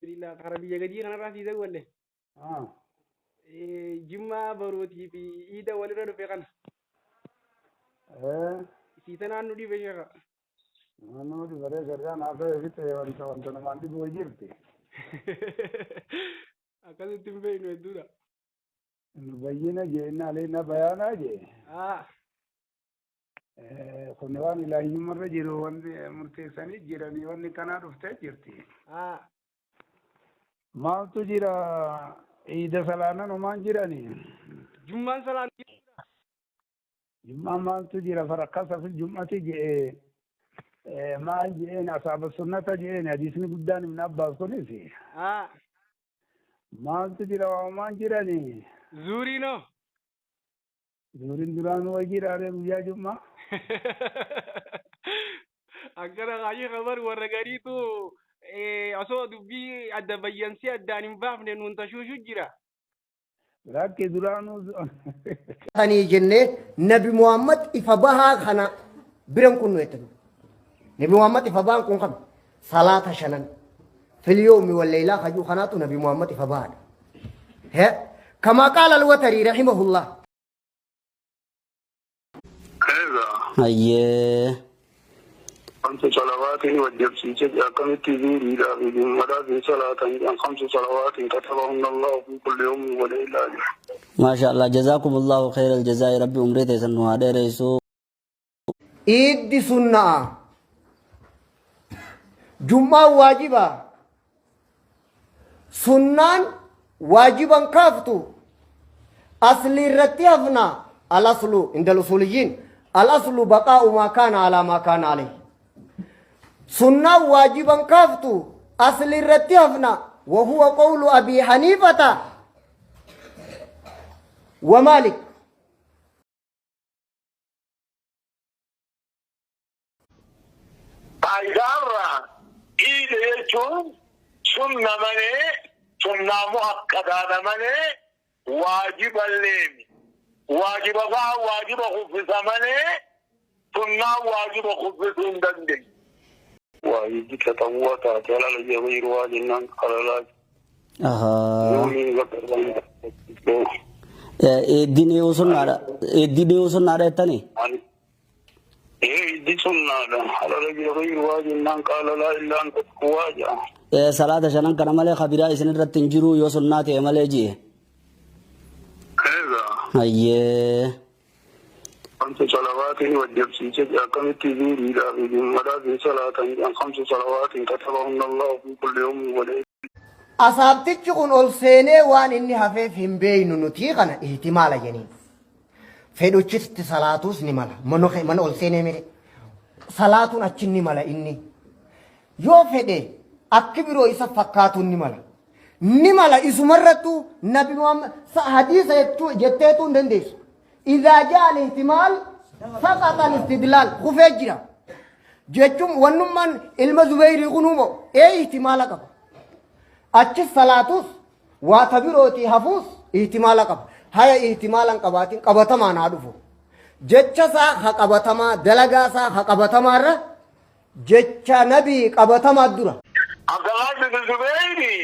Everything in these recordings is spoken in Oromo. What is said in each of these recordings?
Alhamdulillah karaa biyya gadii kanarraa sii dawwalle. Ah. Jimmaa baruutii fi iida walirra dhufe kana. Eh. Sii tanaan nu dhibe sheekha. Nama dhibaree shari'aan haasa'ee fixe wanta wanta namaan dhibu jirti. Akkasitti hin beeknu hedduudha. Nu bayyina jee inni aleena bayaanaa jee. Ah. Kun waan ilaahiyyummarra jiru wanti murteessanii jiranii wanni kanaa dhuftee jirti. Ah. Maaltu jira iida salaanan homaan jiranii. Jummaan salaan Jum'aan maaltu jira farakkasa fil jum'ati je'e maal je'een asaaba sunnata je'een hadiisni guddaan ibn Abbaas kunis. Ah. Maaltu jira waa homaan jiranii. Zuuriinoo. Zuuriin duraanuu way jiraaree guyyaa jum'aa. Akkana kaayee kabar warra gariitu osoo dubbii adda bayyansee addaan hin baafne nuun tashuushu jira. Lakki duraanuu Sanii jennee Nabi Muhammad ifa bahaa kana biran kun nu jettan. Nabi Muhammad ifa bahaan kun kam? Salaata shanan. Fil yawmi wal leylaa kajuu kanaatu Nabi Muhammad ifa bahaadha. He? Kamaa qaala al-Watarii rahimahullah. Egaa Hayyee. khamsu salawaatiin wajjabsiise akkamitti zuuriidhaa fi jummadhaa fi salaatan jedhan khamsu salawaatiin katabahunna Allahu fi kulli yawmin wa laylaa jedha. Maasha Allah jazaakumullahu khairal jazaa'i rabbi umrii teessan nu haa dheeressu. Iiddi sunna'a. Jum'aan waajiba. Sunnaan waajiban kaaftu. Asli irratti hafna. Al-aslu inda usuliyyiin. Al-aslu baqaa'u maa kaana alaa maa kaana alayhi. Sunnaan waajiban kaaftu. Asli irratti hafna. Wahuwa qawlu Abii Haniifata wa Maalik. Faayidaarraa iida jechuun sunna malee sunnaa mu'akkadaadha malee waajiballeemi. Waajiba fa'a waajiba kuffisa malee sunnaan waajiba kuffisuu hin dandeenye. Waajibni taxawwaa taate halala jabiiru waa jennaan halalaa Ahaa. zuuriin bakka irraa Eeddiin dhiyoo sunnaadha. Eeddii dhiyoo sunnaadha jettanii? Eeddi sunnaadha. Halala jabiiru waa jennaan qaala laa illaan tokko waa jedha. Salaata shanan kana malee kabiraa isin irratti hin jiru yoo sunnaa ta'e malee ji'e. Egaa. Hayyee. Khamsu salawaatiin wajjabsiise akkamitti zuuriidhaa fi jummadhaa fi salaatan jedhan khamsu salawaatiin katabahunna Allahu fi kulli yawmin wa layla. Asaabtichi kun ol seenee waan inni hafeef hin beeynu nutii kana ihtimaala jeniin. Fedhuchitti salaatuus ni mala. Mana mana ol seenee mire. Salaatuun achi ni mala inni. Yoo fedhe akki biroo isa fakkaatuun ni mala. Ni mala isumarrattuu nabi Muhammad hadiisa jechuu jetteetuu hin dandeessu. Idaa jaa al-ihtimaal saqaxa al-istidlaal kufee jira. Jechuun wannummaan ilma Zubeyrii kunuu moo ee ihtimaala qaba. Achis salaatus waa ta birootii hafuus ihtimaala qaba. Haya ihtimaala hin qabaatin qabatamaan haa dhufu. Jecha isaa ha qabatamaa dalagaa isaa ha qabatamaa irra jecha nabii qabatamaa dura. Abdallah bin Zubayri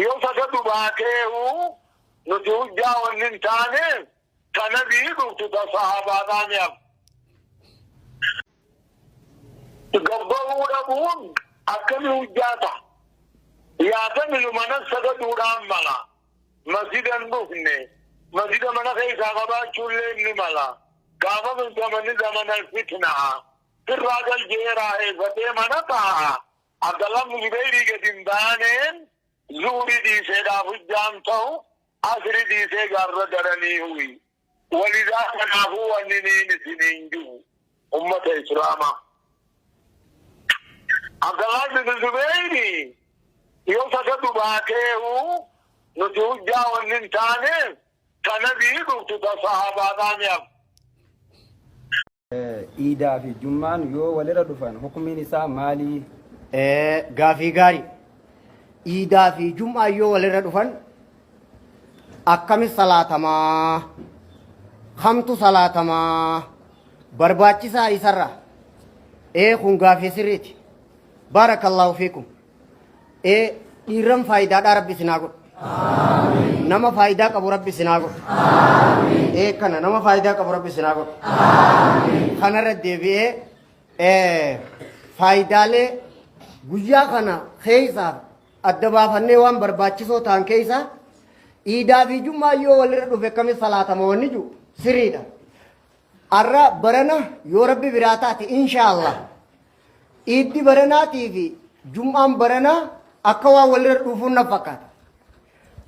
yoo sagadu baateehu nuti hujjaa wanni hin taaneef ta nabii dhuftu ta sahaabaadhaa ni hafti. Gabbahuu dhabuun akkami hujjaa ta'a? Yaatamilu mana sagaduudhaan mala. Masjida hin dhufne. Masjida mana keessaa qabaachuullee ni mala. Gaafa zamanni zamana fitnaa. Sirraa gal je'ee raaheeffatee mana taa'a. Abdallah ibn Zubeyrii gad hin baaneen zuhrii dhiiseedhaaf hujjaan ta'u asri dhiisee gaarra daranii huyi. Walidhaa kanaafuu wanni niin isiniin ji'u ummata islaamaa. Abdallah ibn Zubeyri yoo sagadu baateehu nuti hujjaa wanni hin taaneef ta nabii dhuftu ta sahaabaadhaa ni hafti. Iidaa fi Jum'aan yoo walirra dhufan hukmiin isaa maalii? Gaafii gaarii. Iidaa fi Jum'aan yoo walirra dhufan akkami salaatamaa? Kamtu salaatamaa? Barbaachisaa isarra? Ee kun gaafii sirriiti. Baarakallaahu fiikum. Ee Dhiirran faayidaadhaa Rabbi isin haa godhu. Nama faayidaa qabu Rabbi isin haa godhu. Ee kana nama faayidaa qabu Rabbi isin haa godhu. Kanarra deebi'ee faayidaalee guyyaa kana keessaa adda baafannee waan barbaachisoo ta'an keessaa iidaa fi jummaa yoo walirra dhufe akkamitti salaatama wanni jiru sirriidha. Arra barana yoo Rabbi biraa taate inshaallah iiddi baranaatii fi jum'aan baranaa akka waan walirra dhufuun na fakkaata.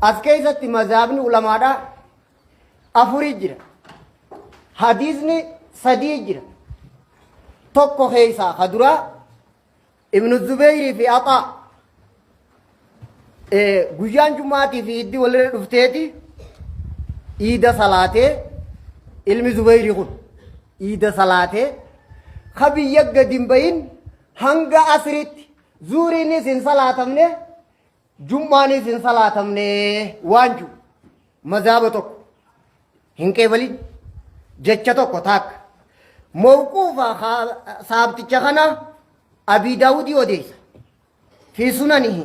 As keessatti mazaabni ulamaadhaa afurii jira. Hadiisni sadii jira. Tokko keessaa ka duraa Ibnu Zubeyrii fi Axaa guyyaan Jum'aatii fi iiddi walirra dhufteeti iida salaatee ilmi Zubeyrii kun iida salaatee ka biyya gadi hin bahin hanga asriitti zuuriinis hin salaatamne Jum'aanis hin salaatamne waan jiru mazaaba tokko hin qeebalin jecha tokko taakka mawquufa saabticha kana Abii Daawudii odeessa fi sunanihi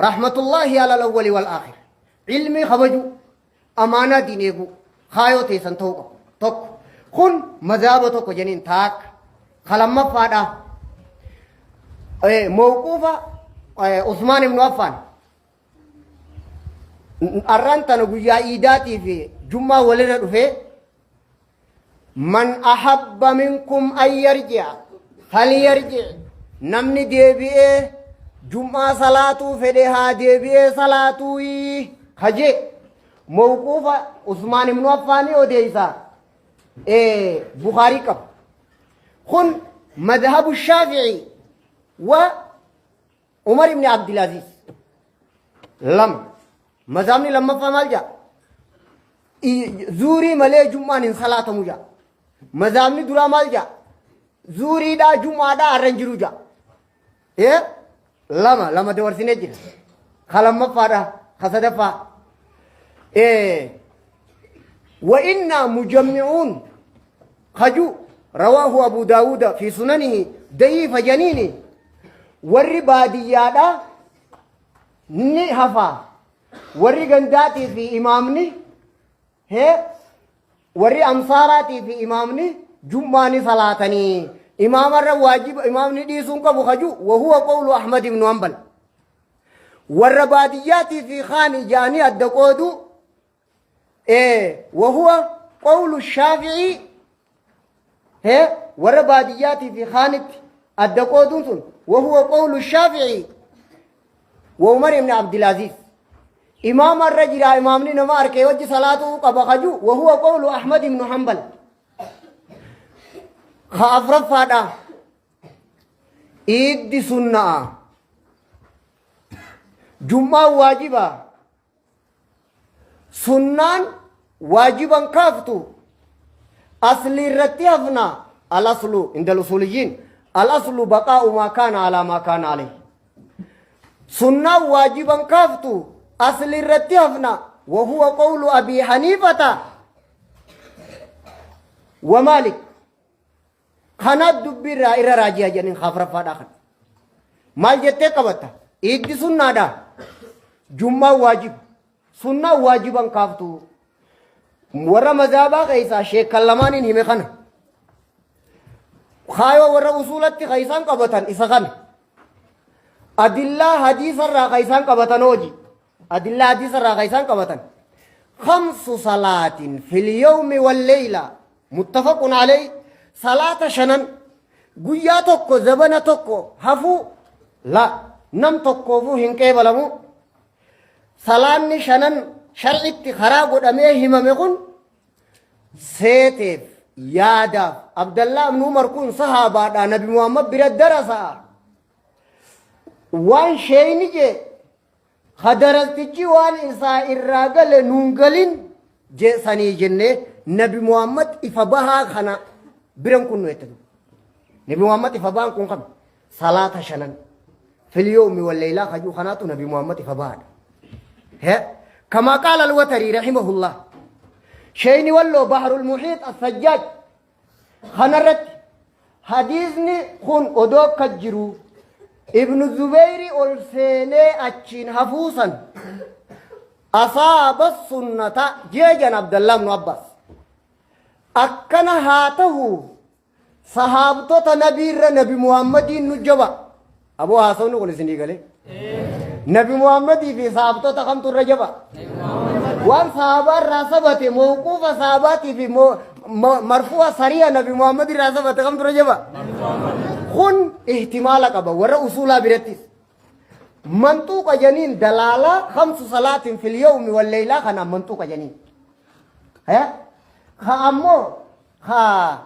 rahmatullaahi alal awwali wal aakhir ilmii kabajuu amaanaa diin eeguu kaayoo teessan ta'uu qabu tokko kun mazaaba tokko jeniin taakka ka lammaffaadha mawquufa Usmaan ibnu Affaan arraan tana guyyaa iidaatii fi jummaa walirra dhufee man ahabba minkum an yarji'a falyarji namni deebi'ee jum'aa salaatuu fedhe haa deebi'ee salaatuu kaje mawquufa Usmaan ibnu Affaanii odeeysa Bukaarii qaba kun madhabu Shaafi'ii wa Umar ibn Abdulaziz lama mazhabni lammaffaa maal jedha zuurii malee jum'aan hin salaatamu jedha mazhabni duraa maal jedha zuuriidhaa jum'aadhaa har'a hin jiru jedha ee lama lama dabarsinee jira ka lammaffaadha ka sadaffaa ee wa innaa mujammi'uun kaju rawaahu abu daawuda fi sunanihi da'iifa janiini Warri baadiyyaadhaa ni hafa. Warri gandaatii fi imaamni hee warri amsaaraatii fi imaamni jum'aa ni salaatanii. Imaamarra waajiba imaamni dhiisuun qabu kaju wahuwa qawlu Ahmad ibn Hanbal. Warra baadiyyaatii fi kaani ja'anii adda qoodu Wahuwa qawlu shaafi'ii hee warra baadiyyaatii fi kaanitti adda qooduun sun wahuwa qawlu shaafi'ii wa Umar ibn Abdulaziz imaama irra jira imaamni nama arkee wajji salaatuu qaba kaju wahuwa qawlu Ahmad ibn Hanbal ka afraffaadha iiddi sunna'a jum'aan waajiba Sunnaan waajiban kaaftu aslii irratti hafna al-aslu inda al-usuliyyiin al-aslu baqaa'u maa kaana alaa maa kaana alayhi. Sunnaan waajiban kaaftu aslii irratti hafna wa huwa qawlu Abii Haniifata wa Maalik. Kana dubbii irraa irra raaji'a jedhaniin kaafraffaadhaa kana. Maal jettee qabatta? Iiddi sunnaadha. Jummaan waajiba. Sunnaan waajiban kaaftu. Warra mazaabaa keessaa sheekkan lamaaniin hime kana. Kaayoo warra usuulatti kan isaan qabatan isa kana. Adillaa hadiisarraa kan isaan qabatan hooji. Adillaa hadiisa irraa kan isaan qabatan. Khamsu salaatin fil yawmi wal leeyla muttafaqun alayhi salaata shanan guyyaa tokko zabana tokko hafuu la nam tokkoofuu hin qeebalamu. Salaanni shanan shar'itti karaa godhamee himame kun seeteef yaadaaf Abdallaa ibn Umar kun sahaabaadha Nabi Muhammad bira darasaa waan sheeyni jee Ka darastichi waan isaa irraa gale nuun galin sanii jennee Nabi Muhammad ifa bahaa kana biran kun nu jette. Nabi Muhammad ifa bahaan kun kam? Salaata shanan. Fil yawmi wal leylaa kajuu kanaatu Nabi Muhammad ifa bahaadha. He? Kamaa qaala al-Watarii rahimahullah. Sheeyni walloo Bahrul Muhiit as-Sajjaaj kanarratti hadiisni kun odoo akka jiru Ibnu Zubeyri ol seenee achiin hafuusan asaaba sunnata jeejan Abdallah ibnu Abbaas. Akkana haa tahu, sahaabtota nabiirra Nabi Muhammadiin nu jaba. Aboo, haasawni kun isinii galee? Nabi Muhammadii fi sahaabtota kamtu irra jaba? Waan sahaabaa irraa sabate, mawquufa sahabaatii fi marfu'a sariya Nabi Muhammad irraa sabate, kamtu irra jaba? Kun ihtimaala qaba warra usuulaa birattis. Manxuuqa janiin dalaalaa khamsu salaatin fil yawmi wal leylaa kanaan manxuuqa janiin. Ka ammoo ka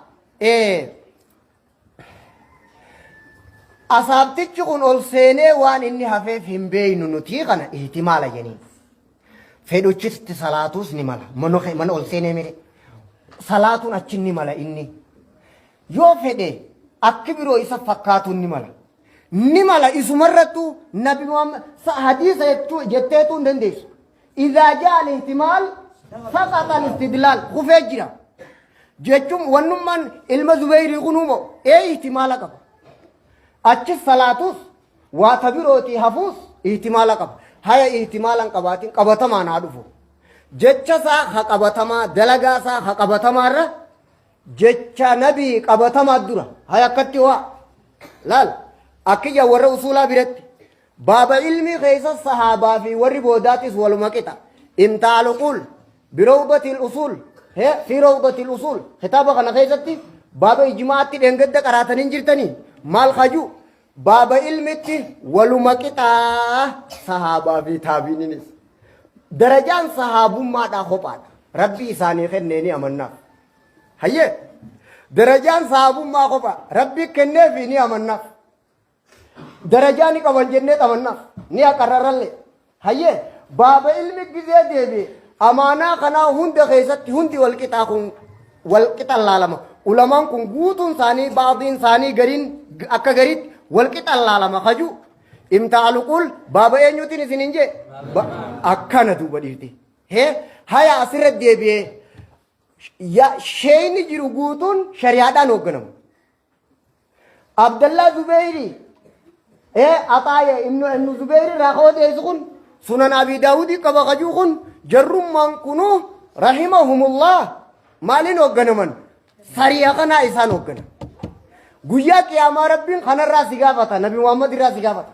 asaabtichi kun ol seenee waan inni hafeef hin beeynu nuti, kana ihtimaala janiin. Fedhuchitti salaatuus ni mala. Mana ol seenee mire. Salaatuun achi ni mala inni. Yoo fedhe akki biroo isa fakkaatuun ni mala. Ni mala isumarrattu Nabi Muhammad hadiisa jetteetuu hin dandeessu. Idhaa jaa al-ihtimaal saqaxa al-istidlaal, kufee jira. Jechuun wannummaan ilma Zubeyrii kunuumoo ihtimaala qaba. Achi salaatus waa ta birootii hafuus ihtimaala qaba. Haya, ihtimaalan qabaatiin qabatamaan haa dhufu. Jecha isaa ha qabatamaa, dalagaa isaa ha qabatamaarra jecha nabii qabatamaa dura. Haya, akkatti waa. Laal, akkiyya warra usuulaa biratti. Baaba ilmii keessa sahaabaa fi warri boodaatis waluma qixa. Imtaalu qul birawdatil usul fi rawdatil usul kitaaba kana keessatti baaba ijmaatti dheengadda qaraatanii jirtanii maal kaju baaba ilmitti waluma qixaa sahaabaa fi taabiininis. Darajaan sahaabummaadhaa kophaadha. Rabbi isaanii kenneeni amannaaf. Hayyee, darajaan sahaabummaa kophaa Rabbi kenneefi ni amannaaf. Darajaa ni qaban jennee xamannaaf. Ni aqarrarralle. Hayyee, baaba ilmi gizee deebi'e amaanaa kanaa hunda keessatti hundi wal qixaa, kun wal qixan laalama. Ulamaan kun guutuun isaanii, baadiin isaanii, gariin akka gariitti wal qixan laalama kaju. Imtaalu qul baaba eenyuutiin isin hin jee? Akkana duuba dhiirti. Hee, haya, asirra deebi'ee sheeyni jiru guutuun shari'aadhaan hoogganamu. Abdallaa Zubeyri Axaaya ibnu Zubeyri irraa ka odeessu kun Sunan Abi Daawudii qaba kajuu kun, jarrummaan kunuu rahimahumullah maaliin hoogganaman? Sariya kanaa isaan hooggana. Guyyaa qiyaamaa Rabbiin kanarraa si gaafata, Nabi Muhammad irraa si gaafata.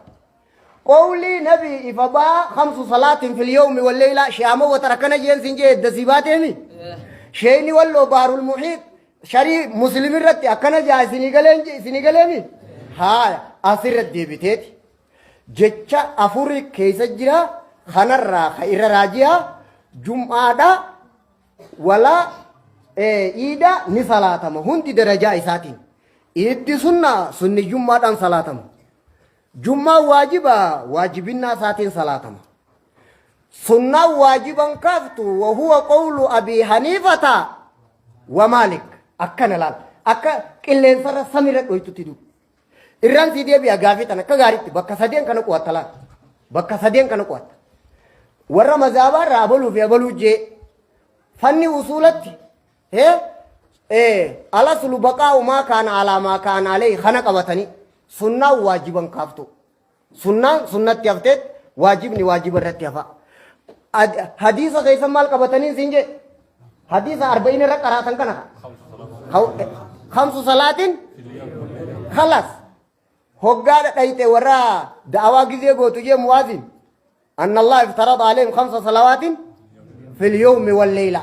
Qawlii nabi ifa baa khamsu salaatin fil yawmi wal layla shi'ama watara kana jeen sin jee edda si baateemi. Sheeyni walloo baarul muhiit sharii muslim irratti akkana jaa isinii galeen isinii galeemi. Haaya, asirra deebiteeti. Jecha afuri keessa jira, kanarraa ka irra raajiyaa jum'aadha walaa iida ni salaatama hundi darajaa isaatiin. Iiddi sunna sunniyyummaadhaan salaatama. Jummaan waajiba waajibinnaa isaatiin salaatama. Sunnaan waajiban kaaftu, wahuwa qawlu Abii Haniifata wa Maalik. Akkana laal. Akka qilleensarra samirra dhoytutti duuba. Irraan sii deebi'a gaafii tana akka gaariitti bakka sadeen kana qo'atta laal. Bakka sadeen kana qo'atta. Warra mazaabaa irraa abaluu fi abaluu jee. Fanni usuulatti alaslu baqaa'u maa kaana alaa maa kaana alayhi kana qabatanii sunnaan waajiban kaaftu. Sunnaan sunnatti hafteet waajibni waajiba irratti hafa. Hadiisa keessa maal qabatanii siin jee? Hadiisa arba'iin irra qaraatan kana. Khamsu salaatin khalas. Hoggaadha dhayxe warra da'awaa gizee gootu jee Mu'aazin. Anna Allah iftarada alayhim khamsa salawaatin fil yawmi wal layla.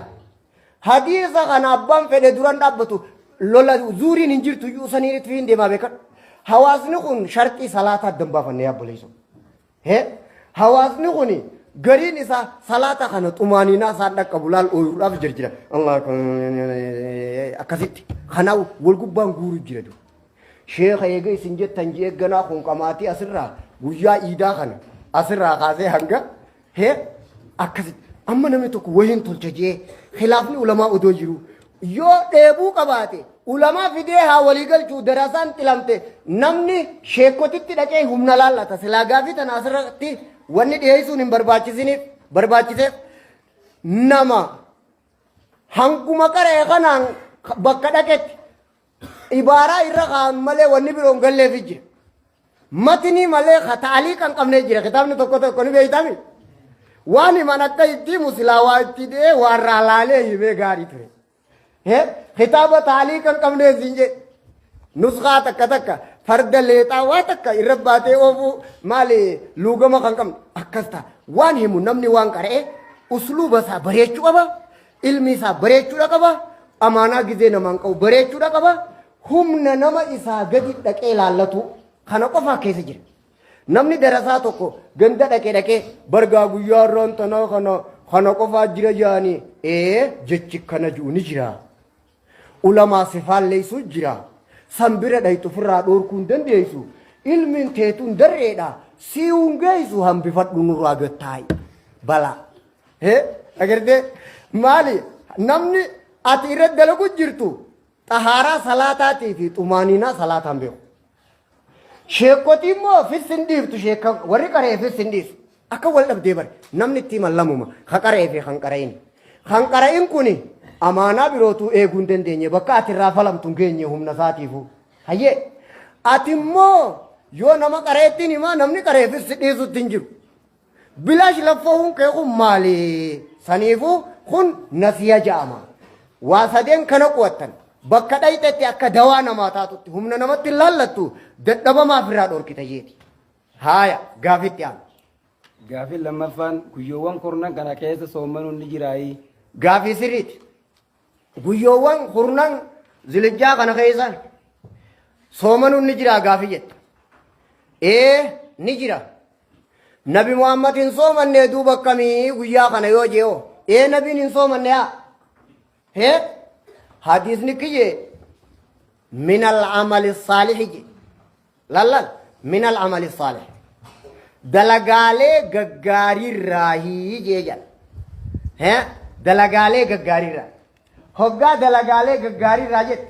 Hadiisa kana abbaan fedhe duran dhaabbatu lola zuuriin hin jirtu iyyuu saniin itti hin deemaa beekan. Hawaasni kun sharxii salaataa addan baafanne yaabboleessu. He, hawaasni kun gariin isaa salaata kana xumaaninaa isaan dhaqqabu laal, ooyiruudhaaf jirjira. Allah akkasitti. Kanaaf wal gubbaan guuru jira dur. Sheeka eega isin jettan ji'ee ganaa kun qamaatii asirraa guyyaa iidaa kana asirraa kaasee hanga hee akkasitti amma namni tokko wahiin tolcha ji'ee khilaafni ulamaa odoo jiru yoo dheebuu qabaate ulamaa fidee haa walii galchuu. Darasaan xilamte, namni sheekotitti dhaqee humna laallata. Silaa gaafii tana asirratti wanni dhiyeessuun hin barbaachisiniif barbaachiseef nama hanguma qara'e kanaan bakka dhaqetti ibaaraa irra kaa'an malee wanni biroon galleefi jira. Matnii malee ka ta'aliiqa hin qabnee jira. Kitaabni tokko tokko ni beeytami. Waan himan akka itti himu silaa waa itti dhi'ee waa irraa laalee himee gaarii ture. He kitaaba ta'aliiqa hin qabnee siin jedhe. Nuskaa takka takka farda leexaa waa takka irra baatee oofuu maali luugama kan qabne akkas ta'a. Waan himu namni waan qara'e usluuba isaa bareechuu qaba. Ilmi isaa bareechuudha qaba. Amaanaa gizee namaan qabu bareechuudha qaba. Humna nama isaa gadi dhaqee laallatu kana qofaa keessa jira. Namni darasaa tokko ganda dhaqee dhaqee bargaa guyyaa irraan tanaa kana kana qofaa jira jaanii ee jechi kana ji'u ni jira. Ulamaa si faalleessu jira. San bira dhayxu ofirraa dhoorkuu hin dandeessu. Ilmiin teetuun darreedha. Sii hin geessu hambifadhu nurraa gattaa'i. Balaa. Hee agartee maali namni ati irra dalagu jirtu xahaaraa salaataatii fi xumaaniinaa salaataan beeku. Sheekkotii immoo fis hin dhiiftu sheekka warri qara'e fis hin dhiisu. Akka wal dhabdee bare namni itti himan lamuma ka qara'ee fi kan qara'in. Kan qara'in kuni amaanaa birootuu eeguu hin dandeenye bakka ati irraa falamtu hin geenye humna isaatiifuu. Hayyee ati immoo yoo nama qara'etti himaa namni qara'e fis dhiisutti hin jiru. Bilaash laffahuun kee kun maali? Saniifuu kun nasiya ja'ama. Waa sadeen kana qu'attan bakka dhayxetti akka dawaa namaa taatutti humna namatti hin laallattu dadhabamaaf irraa dhorkita jeeti. Haaya gaafitti aanu. Gaafiin lammaffaan guyyoowwan kurnan kana keessa soommanuun ni jiraayii? Gaafii sirriiti. Guyyoowwan kurnan zilijjaa kana keessa soomanuun ni jiraa gaafii jette. Ee ni jira. Nabi Muhammad hin soomanne duuba akkamii guyyaa kana yoo je'oo. Ee nabiin hin soomanne haa. Hee hadiisni kiyye min al-amali saalihi je. Lallal min al-amali saalih. Dalagaalee gaggaariirraahii jee jedha. Hee dalagaalee gaggaariirraa. Hoggaa dalagaalee gaggaariirraa jette.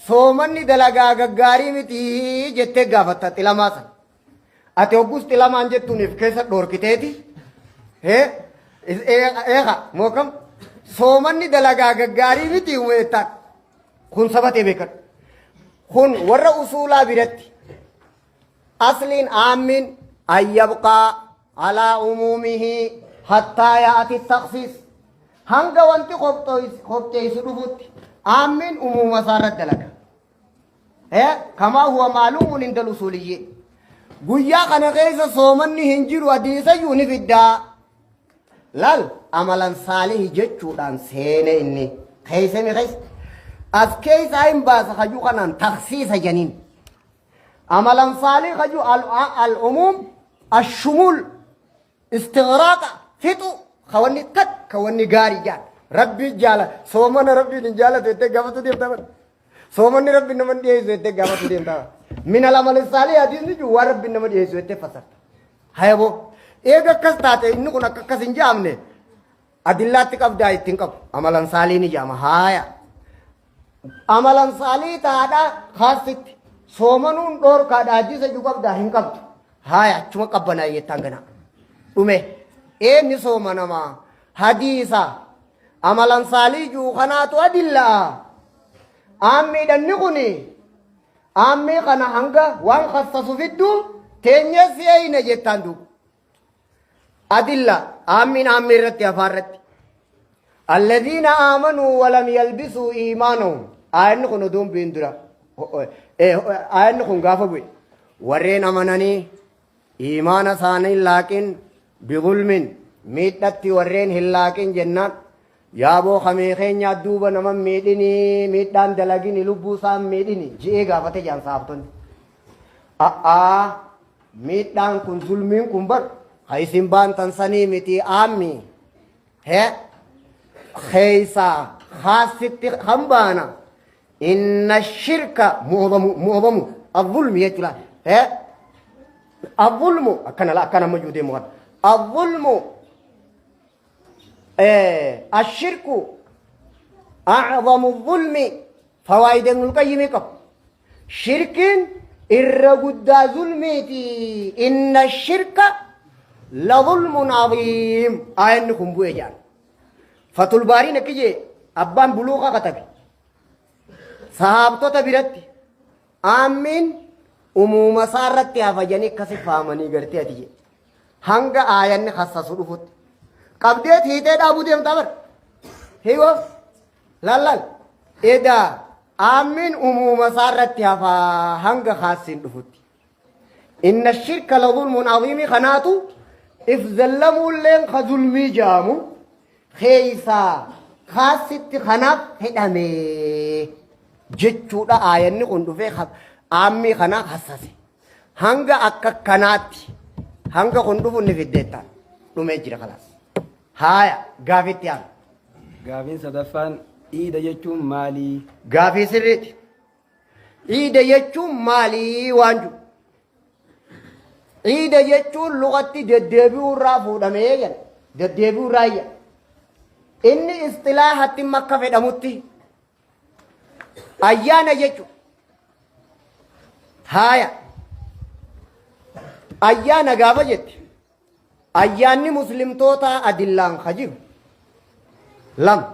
Soomanni dalagaa gaggaarii miti jettee gaafatta xilamaa sana. Ati hoggus xilamaan jettuun if keessa dhoorkiteeti. Hee eega mookam soomanni dalagaa gaggaarii miti jettaan. Kun sabatee beekadhu. Kun warra usuulaa biratti asliin aammiin an yabqaa alaa umuumihi hattaa yaa'ati taksiis hanga wanti qopheessu dhufutti aammiin umuuma isaa irratti dalaga. Kamaa huwa maaluumuun indal usuuliyyee. Guyyaa kana keessa soomanni hin jiru hadiisayyuu ni fiddaa. Laal amalan saalihi jechuudhaan seene inni keessa mi keessa. As keessaa hin baasa hajuu kanaan taksiisa janiin. Amalan saalih hajuu al-umuum ashumuul istigraaqa fixu kawanni takka wanni gaarii jaan. Rabbii jaala soomana rabbiin hin jaalatu jettee gaafatu deemtaa bara. Soomanni rabbiin nama hin dhiyeessu jettee gaafatu deemtaa bara. Min al-amali saalih hadiisni jiru waan rabbiin nama dhiyeessu jettee fasarta. Hayaboo eega akkas taate inni kun akka akkas hin jaamne adillaatti qabdaa ittiin qabu amalan saalii ni jaama haaya. Amalan saalii taadha kaasitti soomanuun dhoorkaadha hadiisa jiru qabdaa hin qabdu haaya achuma qabbanaa jettaan ganaa. Dhume eenni soomanamaa hadiisa amalan saalii jiru kanaatu adillaa. Aammiidhanni kuni Aammii kana hanga waan khassasu fiddu teenyee si eeyna jettaan duuba. Adilla aammiin aammii irratti afaan irratti. Alladhiina aamanuu walam yalbisuu iimaanahum. Aayanni kun oduun bu'in dura. Aayanni kun gaafa bu'e. Warreen amananii iimaana isaanii laaqin bigulmin miidhatti warreen hin laaqin jennaan Yaaboo kamii keenyaa duuba nama hin miidhini miidhaan dalagini lubbuu isaa hin miidhini je'ee gaafate jedhan sahaabtonni. A'aa miidhaan kun zulmiin kun bar ka isin baantan sanii miti aammi he keeysaa khaasitti kan baana inna shirka mu'obamu mu'obamu azzulmi jechuudha he azzulmu akkana la akkana ammayyuu deemu kana azzulmu Ashirku a'zamu zulmi fawaayida Ibnul Qayyimii qabu. Shirkiin irra guddaa zulmiiti. Inna shirka la zulmun aziim. Aayanni kun bu'e jedhan. Fatul Baariin akki jee abbaan buluuqa katabe. Sahaabtota biratti aammiin Umuuma isaa irratti hafa jedhanii akkasi fahamanii gartee ati jedhe. Hanga aayanni khassasu dhufutti. Qabdeet hiitee dhaabuu deemtaa bar. Hiiwo laal laal. Edaa aammiin umuuma isaa irratti hafa hanga khaassiin dhufutti. Inna shirka la zulmun aziimii kanaatu if zallamuulleen ka zulmii jaamu keeysaa khaassitti kanaaf fedhame jechuudha aayanni kun dhufee aammii kanaa khassase. Hanga akka kanaatti hanga kun dhufu ni fiddeettaan dhumee jira kalaas. Haaya gaafitti aanu. Gaafiin sadaffaan iida jechuun maalii? Gaafii sirriiti. Iida jechuun maalii waan jiru. Iida jechuun lugatti deddeebi'uu irraa fuudhamee jedha. Deddeebi'uu irraa jedha. Inni istilaahatti makka fedhamutti ayyaana jechuudha. Haaya. Ayyaana gaafa jette ayyaanni muslimtootaa adillaan ka jiru lama.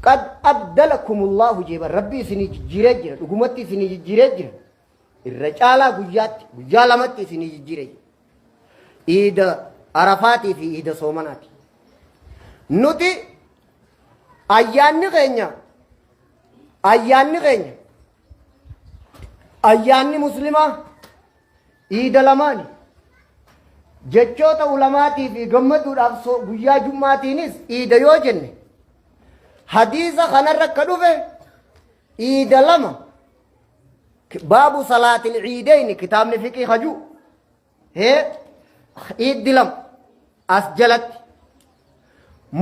Qad abdalakumullahu jeeba rabbi isinii jijjiiree jira dhugumatti isinii jijjiiree jira irra caalaa guyyaatti guyyaa lamatti isinii jijjiiree jira. Iida arafaatii fi iida soomanaati. Nuti ayyaanni keenya ayyaanni keenya ayyaanni muslimaa iida lamaani. Jechoota ulamaatii fi gammaduudhaaf guyyaa jummaatiinis iida yoo jenne hadiisa kanarra akka dhufe iida lama baabu salaatil iideyni kitaabni fiqii hajuu hee iiddi lama as jalatti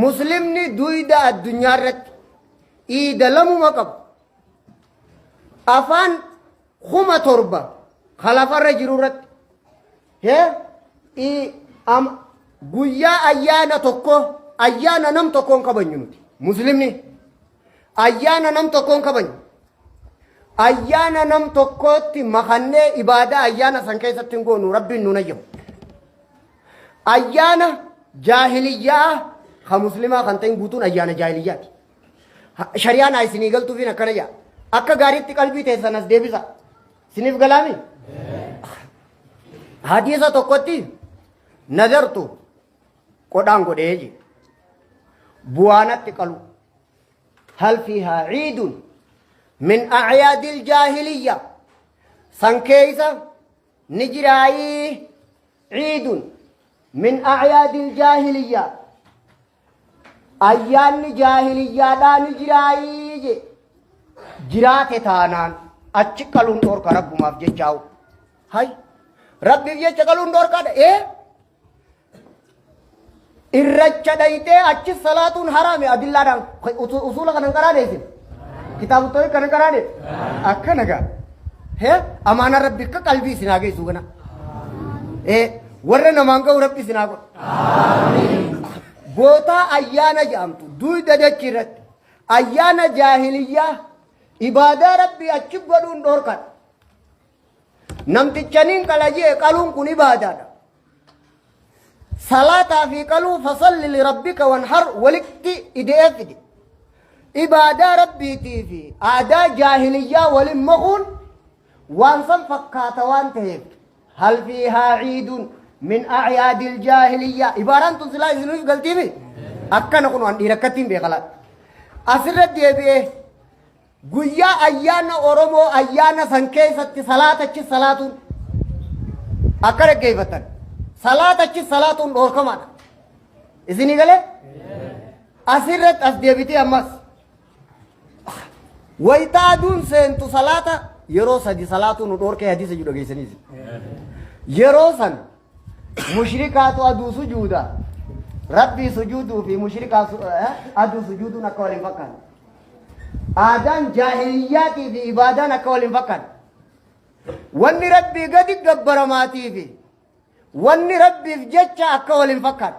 muslimni duyda addunyaa irratti iida lamuma qabu afaan 7000 kalafarra jiru irratti hee guyyaa ayyaana tokko ayyaana nam tokkoon kabajnu nuti muslimni ayyaana nam tokkoon kabajnu ayyaana nam tokkootti makannee ibaadaa ayyaana san keessatti hin goonu rabbiin nuun ayyamu. Ayyaana jaahiliyyaa ka muslimaa kan ta'in guutuun ayyaana jaahiliyyaati. Shari'aan haa isinii galtuufiin akkana jedha. Akka gaariitti qalbii teessan as deebisa. Isiniif galaami? Hadiisa tokkotti nazartu qodhaan godhee jedhe. Bu'aanatti qalu. Hal fiihaa ciidun min acyaadil jaahiliyya. San keessa ni jiraayii ciidun min acyaadil jaahiliyya. Ayyaanni jaahiliyyaadhaa ni jiraayii je. Jiraate taanaan achi qaluun dhorka rabbumaaf jechaa'u. Hay rabbiif jecha qaluun dhorkaadha. Ee irracha dhayitee achi salaatuun haraami adillaadhaan usuula kanan qaraane isin kitaaba tawhid kanan qaraane akkana gaa hee amaanaa rabbi akka qalbii isin haa geessu kana ee warra namaan ga'u rabbi isin haa godhu bootaa ayyaana jedhamtu duyda dachi irratti ayyaana jaahiliyyaa ibaadaa rabbi achi godhuun dhorkadha namtichaniin qala jee qaluun kun ibaadaadha. Salaataa fi qaluu fasalli lirabbika wanhar walitti ide'ee fide. Ibaadaa rabbiitii fi aadaa jaahiliyyaa walin makuun waan san fakkaata waan ta'eef hal fiihaa ciidun min acyaadil jaahiliyyaa ibaaraan tun silaa isiniif galtiimi akkana kun waan dhiira akkattiin beekalaa asirra deebi'ee Guyyaa ayyaana Oromoo ayyaana san keessatti salaatachi salaatuun akka dhaggeeffatan salaatachi salaatuun dhoorkamaadha. Isinii galee? Asirratti as deebitee ammas wayita aduun seentu salaata yeroo sadi salaatuu nu dhoorkee hadiisa jedhu dhageessaniis. Yeroo san mushrikaatu aduu sujuuda. Rabbii sujuuduu fi mushrikaa aduu sujuuduun akka waliin fakkaatu. Aadaan jaahiliyyaatii fi ibaadaan akka wal hin fakkaanne. Wanni Rabbii gadi gabbaramaatii fi wanni Rabbiif jecha akka wal hin fakkaanne.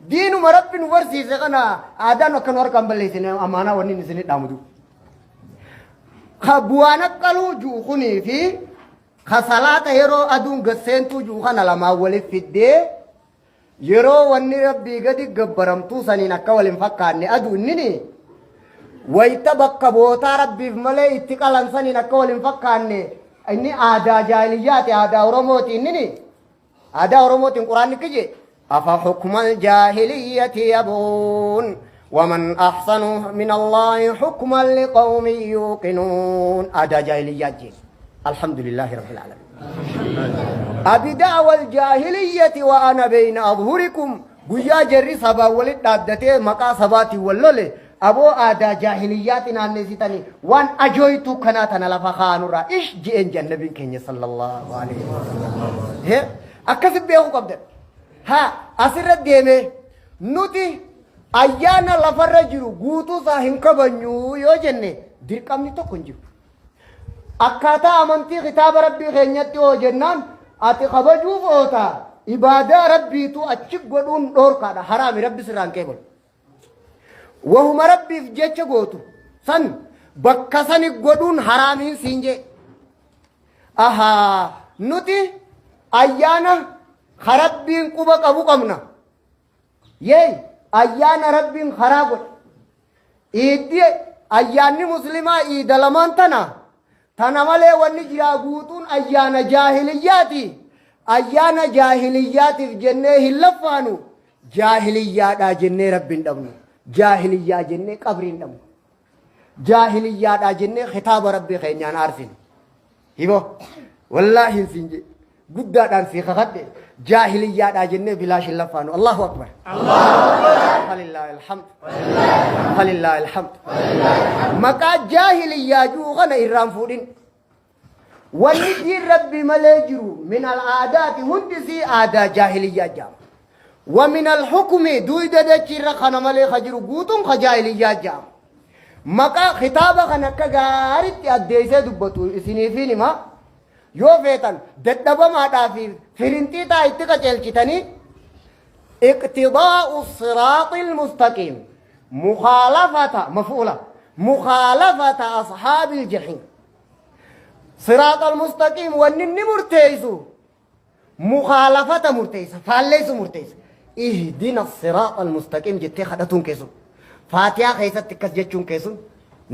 Diinuma Rabbi nu barsiise kana aadaan akka nu harkaan balleessine amaanaa wanni inni isinii dhaamu jiru. Ka bu'aan akkaluu jiru kunii fi ka salaata yeroo aduun gad seentuu jiru kana lamaan waliif fiddee Yeroo wanni Rabbii gadi gabbaramtuu saniin akka wal hin fakkaanne adu innini Wayta bakka bootaa Rabbiif malee itti qalan saniin akka wal hin fakkaanne inni aadaa jaahiliyyaati, aadaa Oromooti innini. Aadaa Oromootiin Quraanni akki jee afa hukmal jaahiliyyati yabuun waman ahsanu min Allaahi hukman liqawmin yuuqinuun. Aadaa jaahiliyyaa jee. Alhamdulillaahi rabbil aalamiin. Abida'wal jaahiliyyati wa ana beeyna adhurikum. Guyyaa jarri sabaan walitti dhaaddatee maqaa sabaatiin wal lole, aboo aadaa jaahiliyyaati naanneessitanii waan ajooytuu kanaa tana lafa kaa'anurraa ish je'een jedhan nabiin keenya sallallahu alaihi wasallam. He akkasi beekuu qabdan. Haa asirra deemee nuti ayyaana lafarra jiru guutuu isaa hin kabajnu yoo jenne dirqamni tokko hin jiru. Akkaataa amantii kitaaba Rabbii keenyatti hoo jennaan ati kabajuuf oota ibaadaa Rabbiitu achi godhuun dhoorkaadha haraami Rabbi sirraan qeebalu. Wahuma Rabbiif jecha gootu san bakka sani godhuun haraamiin siin jee. Ahaa nuti ayyaana ka Rabbiin quba qabu qabna. Yeey ayyaana Rabbiin karaa godhe. Iiddi ayyaanni muslimaa iida lamaan tana. Tana malee wanni jiraa guutuun ayyaana jaahiliyyaati. Ayyaana jaahiliyyaatiif jennee hin laffaanu. Jaahiliyyaadhaa jennee Rabbi hin dhabnu. Jaahiliyyaa jennee qabrii hin dhabnu. Jaahiliyyaadhaa jennee kitaaba Rabbii keenyaan aarsinu. Himo wallaahi hin siin jedhe guddaadhaan sii kakadhe jaahiliyyaadhaa jennee bilaash hin laffaanu. Allahu akbar. Falillaahi alhamd. Falillaahi alhamd. Maqaa jaahiliyyaa jiru kana irraan fuudhin. Wanni diin Rabbi malee jiru min al-aadaati hundi sii aadaa jaahiliyyaa jedhama. Wa min al-hukmi duyda dachiirra kana malee ka jiru guutuun ka jaahiliyyaa jedhama. Maqaa kitaaba kana akka gaaritti addeessee dubbatu isiniifiin hima. Yoo feetan dadhabamaadhaa fi firinxiixaa itti qaceelchitanii iqtidaa'u siraaxil mustaqiim mukaalafata mafuula mukaalafata ashaabil jahiim. Siraaxal mustaqiim wanni inni murteessu Mukhaalafata murteessa, faalleessu murteessa. Ihdina siraaxal mustaqiim jettee kadhatuun keessun. Faatihaa keessatti akkas jechuun keessun.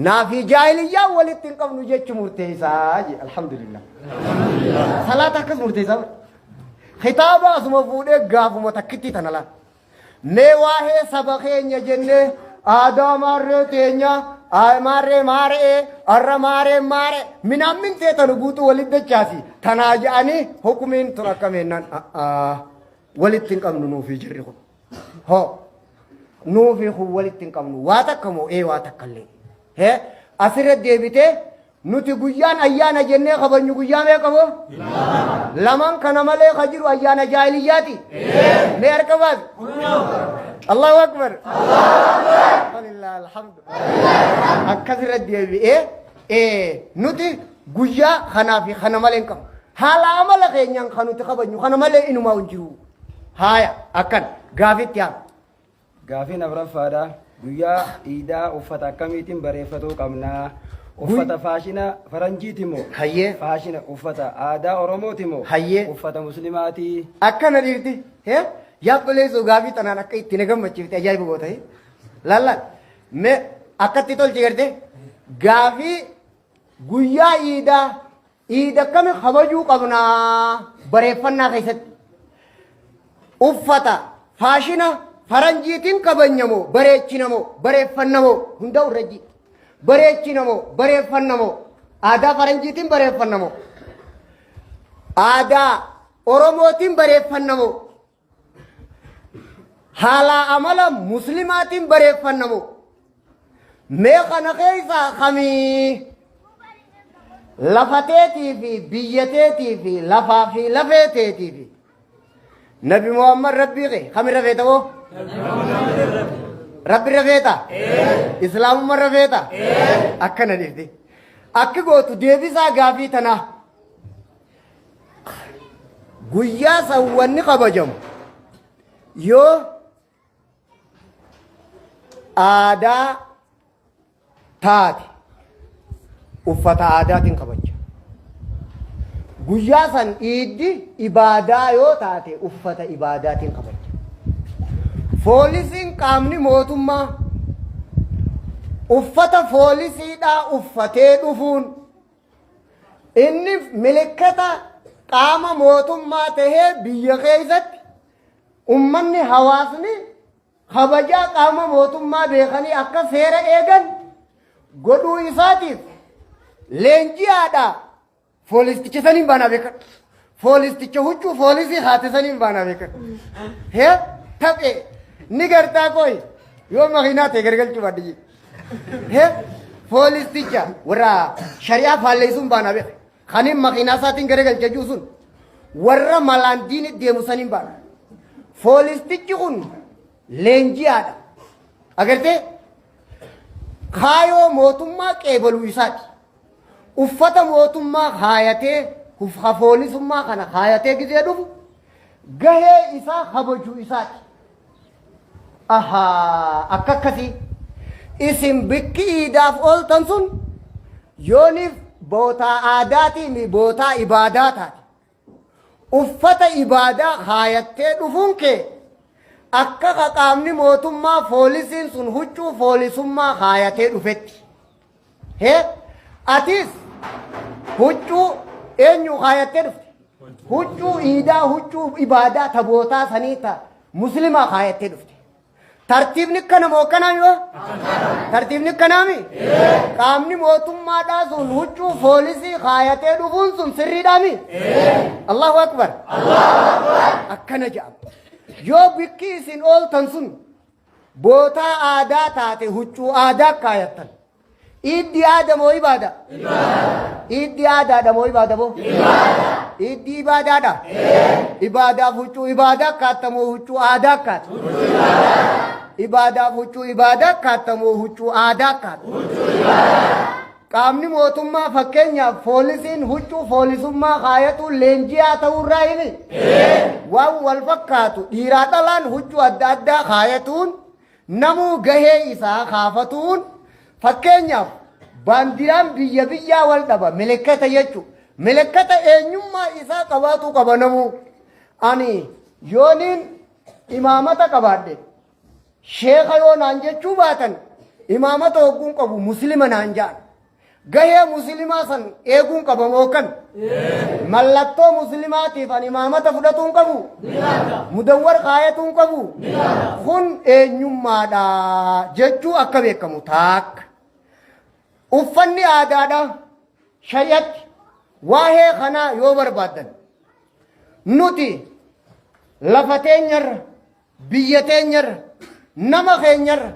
Naafii jaahiliyyaa walitti hin qabnu jechu murteessaa jee alhamdulillah. Salaata akkas murteessaa. Kitaaba asuma fuudhee gaafuma takkittii tana laal. Mee waa'ee saba keenya jennee aadaa maarree teenya maarree maaree arra maaree maaree minaammin teetanu guutuu walitti dachaasi tanaa jedhanii hukumiin tun akkam jennaan walitti hin qabnu nuufii jirri kun hoo nuufii kun walitti hin qabnu waa takka moo ee waa takka illee hee asirra deebitee Nuti guyyaan ayyaana jennee kabajnu guyyaa meeqa moo? Lamaan kana malee ka jiru ayyaana jaahiliyyaati. Mee harka baasi. Allahu akbar. Walillah alhamdu. Akkas irra deebi'ee nuti guyyaa kanaa fi kana malee hin qabnu. Haala amala keenyaan kan nuti kabajnu kana malee inumaa hin jiru. Haaya akkan gaafitti haa. Gaafiin afraffaadha. Guyyaa iidaa uffata akkamiitiin bareeffatuu qabna? Uffata faashina faranjiiti moo? Hayyee. Faashina uffata aadaa Oromooti moo? Hayyee. Uffata muslimaatii? Akkana dhiirti. Hee? Yaa obboleessoo gaafii tanaan akka itti na gammachiifte ajaa'iba goota. Laallaan. Mee akkatti tolchi garte gaafii guyyaa iidaa iida akkami kabajuu qabnaa bareeffannaa keessatti. Uffata faashina faranjiitiin kabajnamoo bareechinamoo bareeffannamoo hunda irra bareechinamoo bareeffannamoo aadaa faranjiitiin bareeffannamoo aadaa Oromootiin bareeffannamoo haalaa amala muslimaatiin bareeffannamoo mee kana keessaa kamii lafa teetii fi biyya teetii fi lafaa fi lafee teetii fi Nabi Muhammad rabbii kee kamirra feeta moo? Rabbi irra feeta? Islaamumma irra feeta? Akkana dhiifti. Akki gootu deebisaa gaafii tanaa. Guyyaa san wanni kabajamu yoo aadaa taate uffata aadaatiin kabaja. Guyyaa san iiddi ibaadaa yoo taate uffata ibaadaatiin kabaja. Poolisiin qaamni mootummaa Uffata foolisiidhaa uffatee dhufuun inni milikkata qaama mootummaa tahee biyya keessatti ummanni hawaasni kabajaa qaama mootummaa beekanii akka seera eegan godhuu isaatiif leenji'aadha. Foolisticha saniin baanaa beekan. Foolisticha huccuu foolisii haate saniin baanaa beekan. Hee taphee ni gartaa kooyi yoo makiinaa ta'e gargalchuu baadiyye. Hee foolisticha warra shari'aa faalleessuun baanaa beekan. Kanin makiinaa isaatiin garagalcha jiru sun warra malaan diini deemu saniin baana. Foolistichi kun leenji'aadha. Agartee kaayoo mootummaa qeebaluu isaati. Uffata mootummaa kaayatee uffata foolisummaa kana kaayatee gizee dhufu gahee isaa kabajuu isaati. Ahaa akka akkasii isin bikki iidaaf ooltan sun yooniif bootaa aadaatii mi bootaa ibaadaa taate. Uffata ibaadaa kaayattee dhufuun kee akka ka qaamni mootummaa foolisiin sun huccuu foolisummaa kaayatee dhufetti. Hee atis huccuu eenyu kaayattee dhufte? Huccuu iidaa huccuu ibaadaa ta bootaa sanii ta muslimaa kaayattee dhufte. Tartiibni kana moo akkanaa yoo? Tartiibni akkanaami? Qaamni mootummaadhaa sun huccuu foolisii kaayatee dhufuun sun sirriidhaami? Allahu akbar. Akkana jedhama. Yoo bikki isin ooltan sun bootaa aadaa taate huccuu aadaa kaayattan. Iiddi aada moo ibaada? Iiddi aadaadha moo ibaada moo? Iiddi ibaadaadha? Ibaadaaf huccuu ibaadaa kaatta moo huccuu aadaa kaatta? Ibaadaaf huccuu ibaadaa kaatta moo huccuu aadaa kaatta? Qaamni mootummaa fakkeenyaaf poolisiin huccuu poolisummaa kaayatu leenji'aa ta'uurraa himi? Waan wal fakkaatu dhiiraa dhalaan huccuu adda addaa kaayatuun namuu gahee isaa kaafatuun fakkeenyaaf baandiraan biyya biyyaa wal dhaba milikkata jechu milikkata eenyummaa isaa qabaatuu qaba namuu. Ani yooniin imaamata qabaadhe sheeka yoo naan jechuu baatan imaamata hogguun qabu muslima naan ja'an. Gahee muslimaa san eeguun qaba moo kan? Mallattoo muslimaatiif ani imaamata fudhatuun qabu? Mudawwar kaayatuun qabu? Kun eenyummaadha jechuu akka beekamu taakka. Uffanni aadaadha shari'atti waa'ee kanaa yoo barbaaddan nuti lafa teenyarra Biyya teenyarra, nama keenyarra,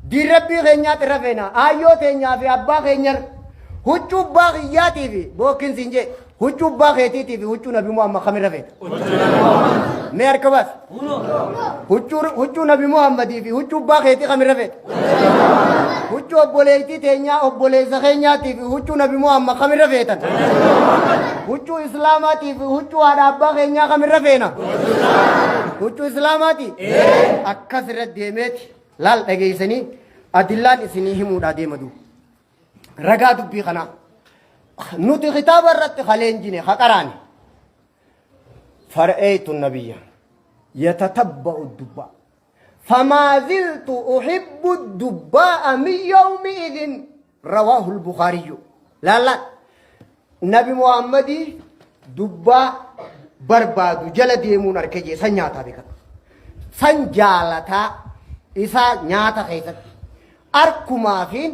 diin rabbii keenyaat irra feena, aayyoo teenyaa fi abbaa keenyarra, huccuu abbaa kiyyaatii fi bookkin siin jee, huccuu abbaa keetiitii fi huccuu Nabi Muhammad kamirra feeta? Mee harka baas. Huccuu huccuu Nabi Muhammadii fi huccuu abbaa keetii kamirra feeta? Huccuu obboleettii teenyaa obboleessa keenyaatii fi huccuu Nabi Muhammad kamirra feetan? Huccuu Islaamaatii fi huccuu haadha abbaa keenyaa kamirra feena? Huccuu Islaamaati? Akkas irra deemeeti laal dhageessanii adillaan isinii himuudhaa deema duuba. Ragaa dubbii kanaa. Nuti kitaaba irratti kaleenjine haqaraane. Fara'eetu nabiyya yatatabba'u dubbaa. Famaa ziltu uhibbu dubbaa'a min yawmi idin rawaahu al-Bukhaariyyu. Laalla Nabi Muhammadii dubbaa barbaadu jala deemuun arke jee san nyaataa beekadhu. San jaalataa isaa nyaata keessatti arkumaafiin